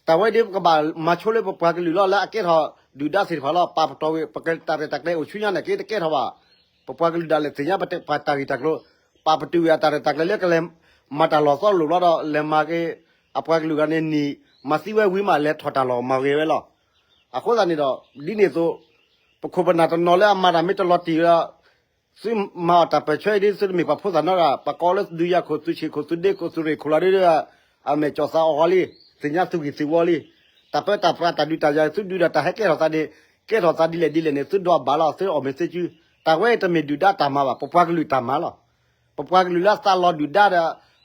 တၢ်ဝဲဒၣ် ပကဘၣ်မၤဆိလၢပပှၤကလုာ်လီၤ လၢအကဲထီၣ်ဒုၣ်ဒါသ့ၣ်တဖၣ်လီၤ. ပာ်ပတီၢ်ဝံၤ ပကတၢ်ရဲၣ်တၢ်ကျဲၤအိၣ်ဆူညါန့ၣ် က့ၤတကဲထီၣ်ဘၣ်. ပပှၤကလုာ်ဒၣ်လဲာ်သ့ၣ်ညါ ပတၢ်ဂ့ၢ်တၢ်ကျိၤ ပာ်ပတုာ်ဝံၤအတၢ်ရဲၣ်တၢ်ကျဲၤလၢကလဲၤမၤတၢ်လီၢ်သီလိာ်ဘျီဒီး လဲၤမၤက့ၤ အပှၤကလုာ်ဂၤန့ၣ်နံၣ် မၤသံဝဲဝံၤမး လဲၤထီၣ်တၢ်လီၢ်မၤဂ့ၤဝဲလီၤ. အဃိသတးန့ၣ်ဒီး ဒ်န့ၣ်အသိး ပခိၣ်ပနၢ်တနီၤလၢအမၤတၢ်မ့ၢ်တလီၤတံၢ်ဒီး သုမၤအီၣ်တၢ်ပၢၢ်ဆၢအံၤဒ် သုတမ့ၢ်ပှၤဖိသၣ်နီတဂၤ ပကိးလၢသုးယၤခိၣ် သုးဆံးခိၣ် သုးဒ့ခိၣ် သုးရ့ၣ်ခိၣ်လီၤဒ် အမဲာ်ကၠီၣ်သးအီၣ်ဂီၤလံ သ့ၣ်ညါသုးဂံၢ်သုးဝီလံ. တၢ်ပၢတၢ်ပြးတၢ်ဒုးတၢ်ယၤ သုဒုးဒီးတၢ်ဟဲကဲထီၣ်သးန့ၣ် ကဲထီၣ်သးဒ်လဲၣ်ဒ်လဲၣ်န့ၣ် သုဒွးဘၣ်လီၤ သုအီၣ်မ့ၢ်သုစု တၢ်ဝဲတမ့ၢ်ဒုၣ်ဒါတၢ်မၤဘၣ် ပပှၤကလုာ်တၢ်မၤလီၤ. ပပှၤကလုာ်လၢအသးလီၤဒုၣ်ဒါဒီး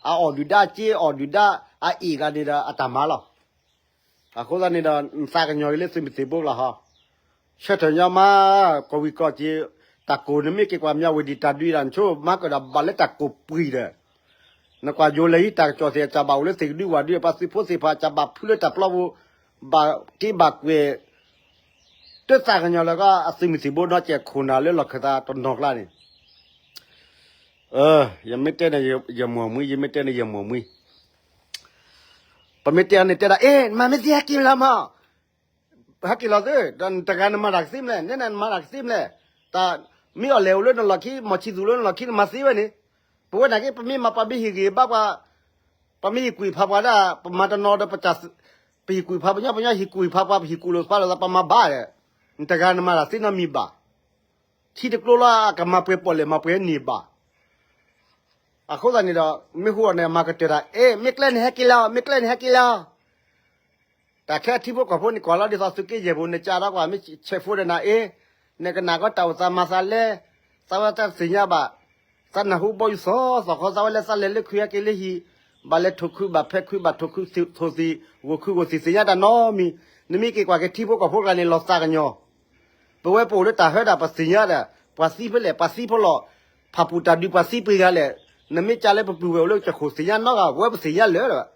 အအီၣ်ဒုၣ်ဒါအစ့ အီၣ်ဒုၣ်ဒါအအ့ၣ်ဂၤန့ၣ်ဒီးအတၢ်မၤလီၤ. အဃိသတးန့ၣ်ဒီး နသးကညီၤက့ၤလၢသုးမုၢ်သံၣ်ဘိလီၤဟီ. ဆၢထၢၣ်ညီမး ကီၢ်ဝံၤကီၢ်စ့ၤ တၢ်ကိၢ်နမ့ၢ်က့ၤကွၢ်မၠးဝ့ၤဒံၣ်တၢ်ဒုးဒၣ် နဆိမၤကၢၣ်ဒၣ်ဘၣ်လၢတၢ်ကိၢ်ပှံၤဒီး နကွၢ်ယိၤလဲၤဟံးတၢ်ကစီၣ်သ့ၣ် အကဘၣ်အိၣ်လၢသ့ၣ်ကဒုဝၣ်ဒု ပှၤသုးဖိသ့ၣ်တဖၣ် ကဘၣ်ဖုလၢတၢ်ပျီပူၤ ဘၣ်က့ဘၣ်ကွဲၢ် တသးကညီၤလၢကီၢ် အသုးမုၢ်သံၣ်ဘိနီတစဲးခိၣ်နၢ်လၢလီၢ်ခၢၣ်သးတနီၤကျါန့ၣ် ယမ့ၢ်တဲန့ၣ် ယမိၢ်မှံ ယမ့ၢ်တဲန့ၣ် ယမိၢ်မှံ ပမ့ၢ်တဲန့ၣ်တဲဒၣ် အ့ မၤမ့ၢ်သ့ဟဲက့ၤလီၤမး ဟဲက့ၤလီၤသု ဒီးနတဂၤနမၤတၢ်ကသ့မလဲၣ် နဲနမၤတၢ်ကသ့မလဲၣ် တၢ်မ့ၢ်အီၣ်လဲၣ်အိၣ်လၢနလီၢ်ခံ မီၢ်ဆံသူၣ်လၢနလီၢ်ခံ နမၤသ့ဝဲန့ၣ် ပဝဲနာ်က့ ပမ့ၢ်မၤပှၤမ့ၢ်ဟ့ၣ်ဂံၢ်ဘါပှၤ ပမ့ၢ်ဟ့ၣ်ကွံာ်ဖးပှၤဒၣ် ပမၤတနီၤဒီး ပဟ့ၣ်ကွံာ်ဖးပညီ ပညီဟ့ၣ်ကွံာ်ဖးပှၤ ပဟ့ၣ်ကွံာ်လိာ်သးလိာ်သး ပမၤဘၣ်ဒီး နတဂၤနမၤတၢ်သ့နီတမံၤဘၣ် ထံတကျိလၢအကမၤပှဲၤပီၣ်လဲၣ်မၤပှဲၤန့ၢ်ဘၣ်. အဃိသတးန့ၣ်ဒီး မ့ၢ်ဟူအီၤန့ၣ် မၤကတၢၢ်တၢ် အ့ မ့ၢ်ကျဲန့ၣ်ဟဲက့ၤလီၤ မ့ၢ်ကျဲန့ၣ်ဟဲက့ၤလီၤ တၢ်ခဲအထံဖိကီၢ်ဖိန့ၣ် ကွၢ်လီၤဒ်သိးသုးက့ယဲၢ်ပူၤ နကဒီးကွၢ် မ့ၢ်ဆဲးဖိဒီးနၤ အ့ နကနၣ်ကီတၢ်အိၣ်သးမၤသးလဲ သးဝဲတသ့ၣ်ညါဘၣ် သးနၢ်ဟူဘီယူၤသီသီခီ သးဝဲလၢသးလဲၤလၢခုးဟဲက့ၤလၢဟံၣ် ဘၣ်လဲၤထိၣ်ခုဘၣ်ဖဲခုဘၣ်ထိၣ်ခုထိၣ်သံၣ် ဂိၢ်ခုဂိၢ်သံၣ် သ့ၣ်ညါတၢ်နီတမံၤ နမ့ၢ်က့ၤကွၢ်က့ၤထံဖိကီၢ်ဖိတဂၤန့ၣ် လီၤသးကညီၤ ပဝဲပအိၣ်လၢတၢ်ဟဲဒၣ်ပသ့ၣ်ညါဒီး ပှၤသံဖဲလဲၣ် ပှၤသံဖဲလဲၣ် ဖၣ်ပူၤတၢ်ဒုးပှၤသံပှဲၤဂၤလဲၣ် နမ့ၢ်ကလၢပပုၢ်ဝဲၢ်အိၣ်လၢကၠီၣ်ခိၣ်သ့ၣ်ညါနီတဂၤ ပဝဲပသ့ၣ်ညါလၢာ်ဒီး ပှ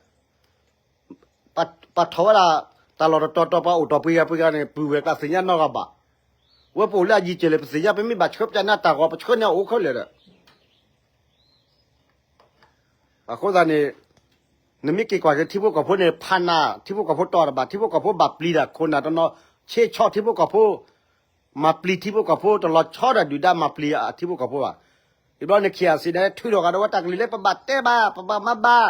ၤထီၣ်ဝဲဒၣ် တၢ်လီၢ်တတီၤတီၤ ပှၤအိၣ်တီၢ်ပှဲၤဂၤပှဲၤဂၤန့ၣ် ပုၢ်ဝဲၢ်ကျါသ့ၣ်ညါနီတဂၤဘၣ်. ဝဲပအိၣ်လၢအယံၤကၢၢ်လဲၣ် ပသ့ၣ်ညါ ပမ့ၢ်ဘၣ်ဆှၢပျၢ်န့ၢ်တၢ်ဂီၤ ပဆှၢန့ၢ်အအိၣ်ခဲလၢာ်ဒီး အဃိသတးန့ၣ် နမ့ၢ်က့ၤကွၢ်က့ၤထံဖိကီၢ်ဖိန့ၣ် ဖးနး ထံဖိကီၢ်ဖိတီၢ်တဘၣ် ထံဖိကီၢ်ဖိဘၣ်ပျံၤတၢ်ခိၣ်နၢ်တနီၤ ဆ့ဆီထံဖိကီၢ်ဖိ မၤပျံၤထံဖိကီၢ်ဖိ တလီၤဆီဒီးဒုၣ်ဒါမၤပျံၤအထံဖိကီၢ်ဖိဘၣ်. ဘျီန့ၣ် ခ့ၣ်အစံးန့ၣ် ထုးထီၣ်ဃာ်ဒီးဝဲတၢ်ကလုၢ်လၢပဘၣ်တဲဘၣ် ပဘၣ်မၤဘၣ်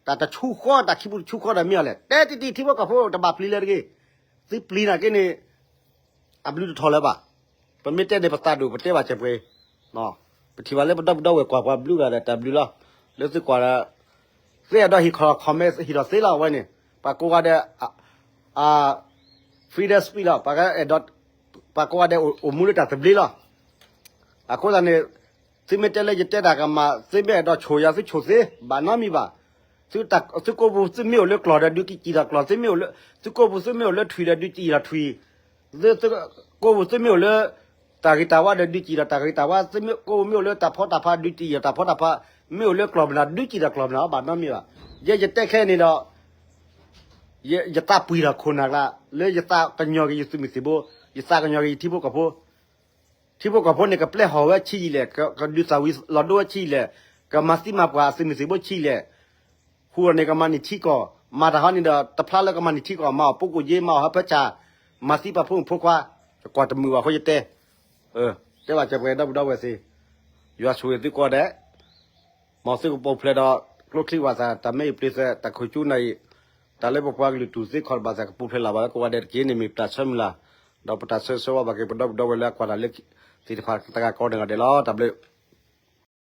တၢ်တဆူဃီ တၢ်ခံပူၤတဆူဃီဒီးမ့ၢ်အီၤလဲၣ်. တဲတံၢ်တံၢ်ထံဖိကီၢ်ဖိတဘၣ်ပျံၤလၢၤတဂ့ၤ. သုပျံၤနာ်က့န့ၣ် အဘျုးတထီၣ်လၢၤဘၣ်. ပမ့ၢ်တဲန့ၣ် ပသးဒိၣ်ပတဲဘၣ်စဲးပှဲၤ, ပထံၣ်ဘၣ်လၢပဒီပုၢ်ဒီဝဲၢ်ကွၢ်ပှၤဘျုးဂၤဒီးတၢ်ဘျုးလီၤ. လၢသုကွၢ်ဒီး သုအဲၣ်ဒိးဟ့ၣ်ခီၣ် comment ဟ့ၣ်ထီၣ်သ့လီၤဝဲန့ၣ် ပှၤကိးဂၤဒဲး freedom speech လီၤ. ပှၤကိးဂၤဒဲးအိၣ်မူလၢတၢ်သဘျ့လီၤ. အဃိသတးန့ၣ် သုမ့ၢ်တဲလၢယတဲတၢ်ကမၣ် သုမ့ၢ်အဲၣ်ဒိးဆိၣ်ယၤ သုဆိၣ်သ့ ဘၣ်နီတမံၤဘၣ်. သုကိးပူၤသုမ့ၢ်အိၣ်လၢကျီၢ်ဒီးဒုးကံၣ်ထီၣ်ကျီၢ်, သုမ့ၢ်အိၣ်လၢ သုကိးပူၤသုမ့ၢ်အိၣ်လၢထွံၣ်ဒီးဒုးကံၣ်ထီၣ်ထွံၣ်, သုကိးပူၤသုမ့ၢ်အိၣ်လၢ တၢ်ဂ့ၤတၢ်ဝါဒီးဒုးကံၣ်ထီၣ်တၢ်ဂ့ၤတၢ်ဝါ, သုကိးပူၤမ့ၢ်အိၣ်လၢတၢ်ဖီတၢ်ဖးဒုးကံၣ်ထီၣ်တၢ်ဖီတၢ်ဖး, မ့ၢ်အိၣ်လၢကျီၢ်မနုၤဒုးကံၣ်ထီၣ်ကျီၢ်မနုၤ ဘၣ်နီတမံၤဘၣ်. ယဲယတဲခဲအံၤန့ၣ်ဒီး ယသးပှံၢ်ထီၣ်ခိၣ်နၢ်ကျါ လၢယသးကညီၤက့ၤယသုးမုၢ်သံၣ်ဘိ, ယသးကညီၤက့ၤယထံဖိကီၢ်ဖိ, ထံဖိကီၢ်ဖိန့ၣ် ကပျဲဟီၣ်ဝဲဆံးယံာ်လဲၣ်, ကဒုးသးဝံၤလီၤဒိဝဲဆံးယံာ်လဲၣ်, ကမၤသံမၤပှၢ်အသုးမုၢ်သံၣ်ဘိဆံးယံာ်လဲၣ်, ဃုာ်န့ၣ်ကမၤန့ၢ်ထံကီၢ်, မၤတၢ်ဟီန့ၣ်ဒီး တဖျါလၢကမၤန့ၢ်ထံကီၢ်, မၤအီၣ်ပိကိၣ်က့, မၤအီၣ်ဟၢဖၢဆၣ်, မၤသံပှၤဖိမုၣ်ဖိခွါ, ယကွၢ်တမုာ်ဘၣ်အဃိယတဲ, တဲဘၣ်စဲးပှဲၤဒီပုၢ်ဒီဝဲၢ်သ့ၣ်, ယွၤဆိၣ်ဂ့ၤသုကိးဂၤဒဲး မ်သုကပူၤဖျဲးဒီး ကျိချံမျိာ်သၣ် တၢ်မ့ၢ်အံၤပျ့ၤသၢ တၢ်ခိၣ်ကၠူနၤအံၤ, တၢ်လၢပပှၤကလုာ်တူၢ်သ့ခီၣ်တဘၣ်သး ကပူၤဖျဲးလၢ်ဘၣ်လၢကိးဂၤဒဲးတက့ၢ်န့ၣ် မ့ၢ်ပတၢ်ဆၢမုၢ်လၢ်, ဒီးပတၢ်ဆၢဂ့ၤဆၢဝါဘၣ်က့ၤပဒီပုၢ်ဒီဝဲၢ်လၢအကွၢ်တၢ်လၢသ့ၣ်တဖၣ်တဂၤကိးဂၤဒဲးလီၤ. တၢ်ဘျုး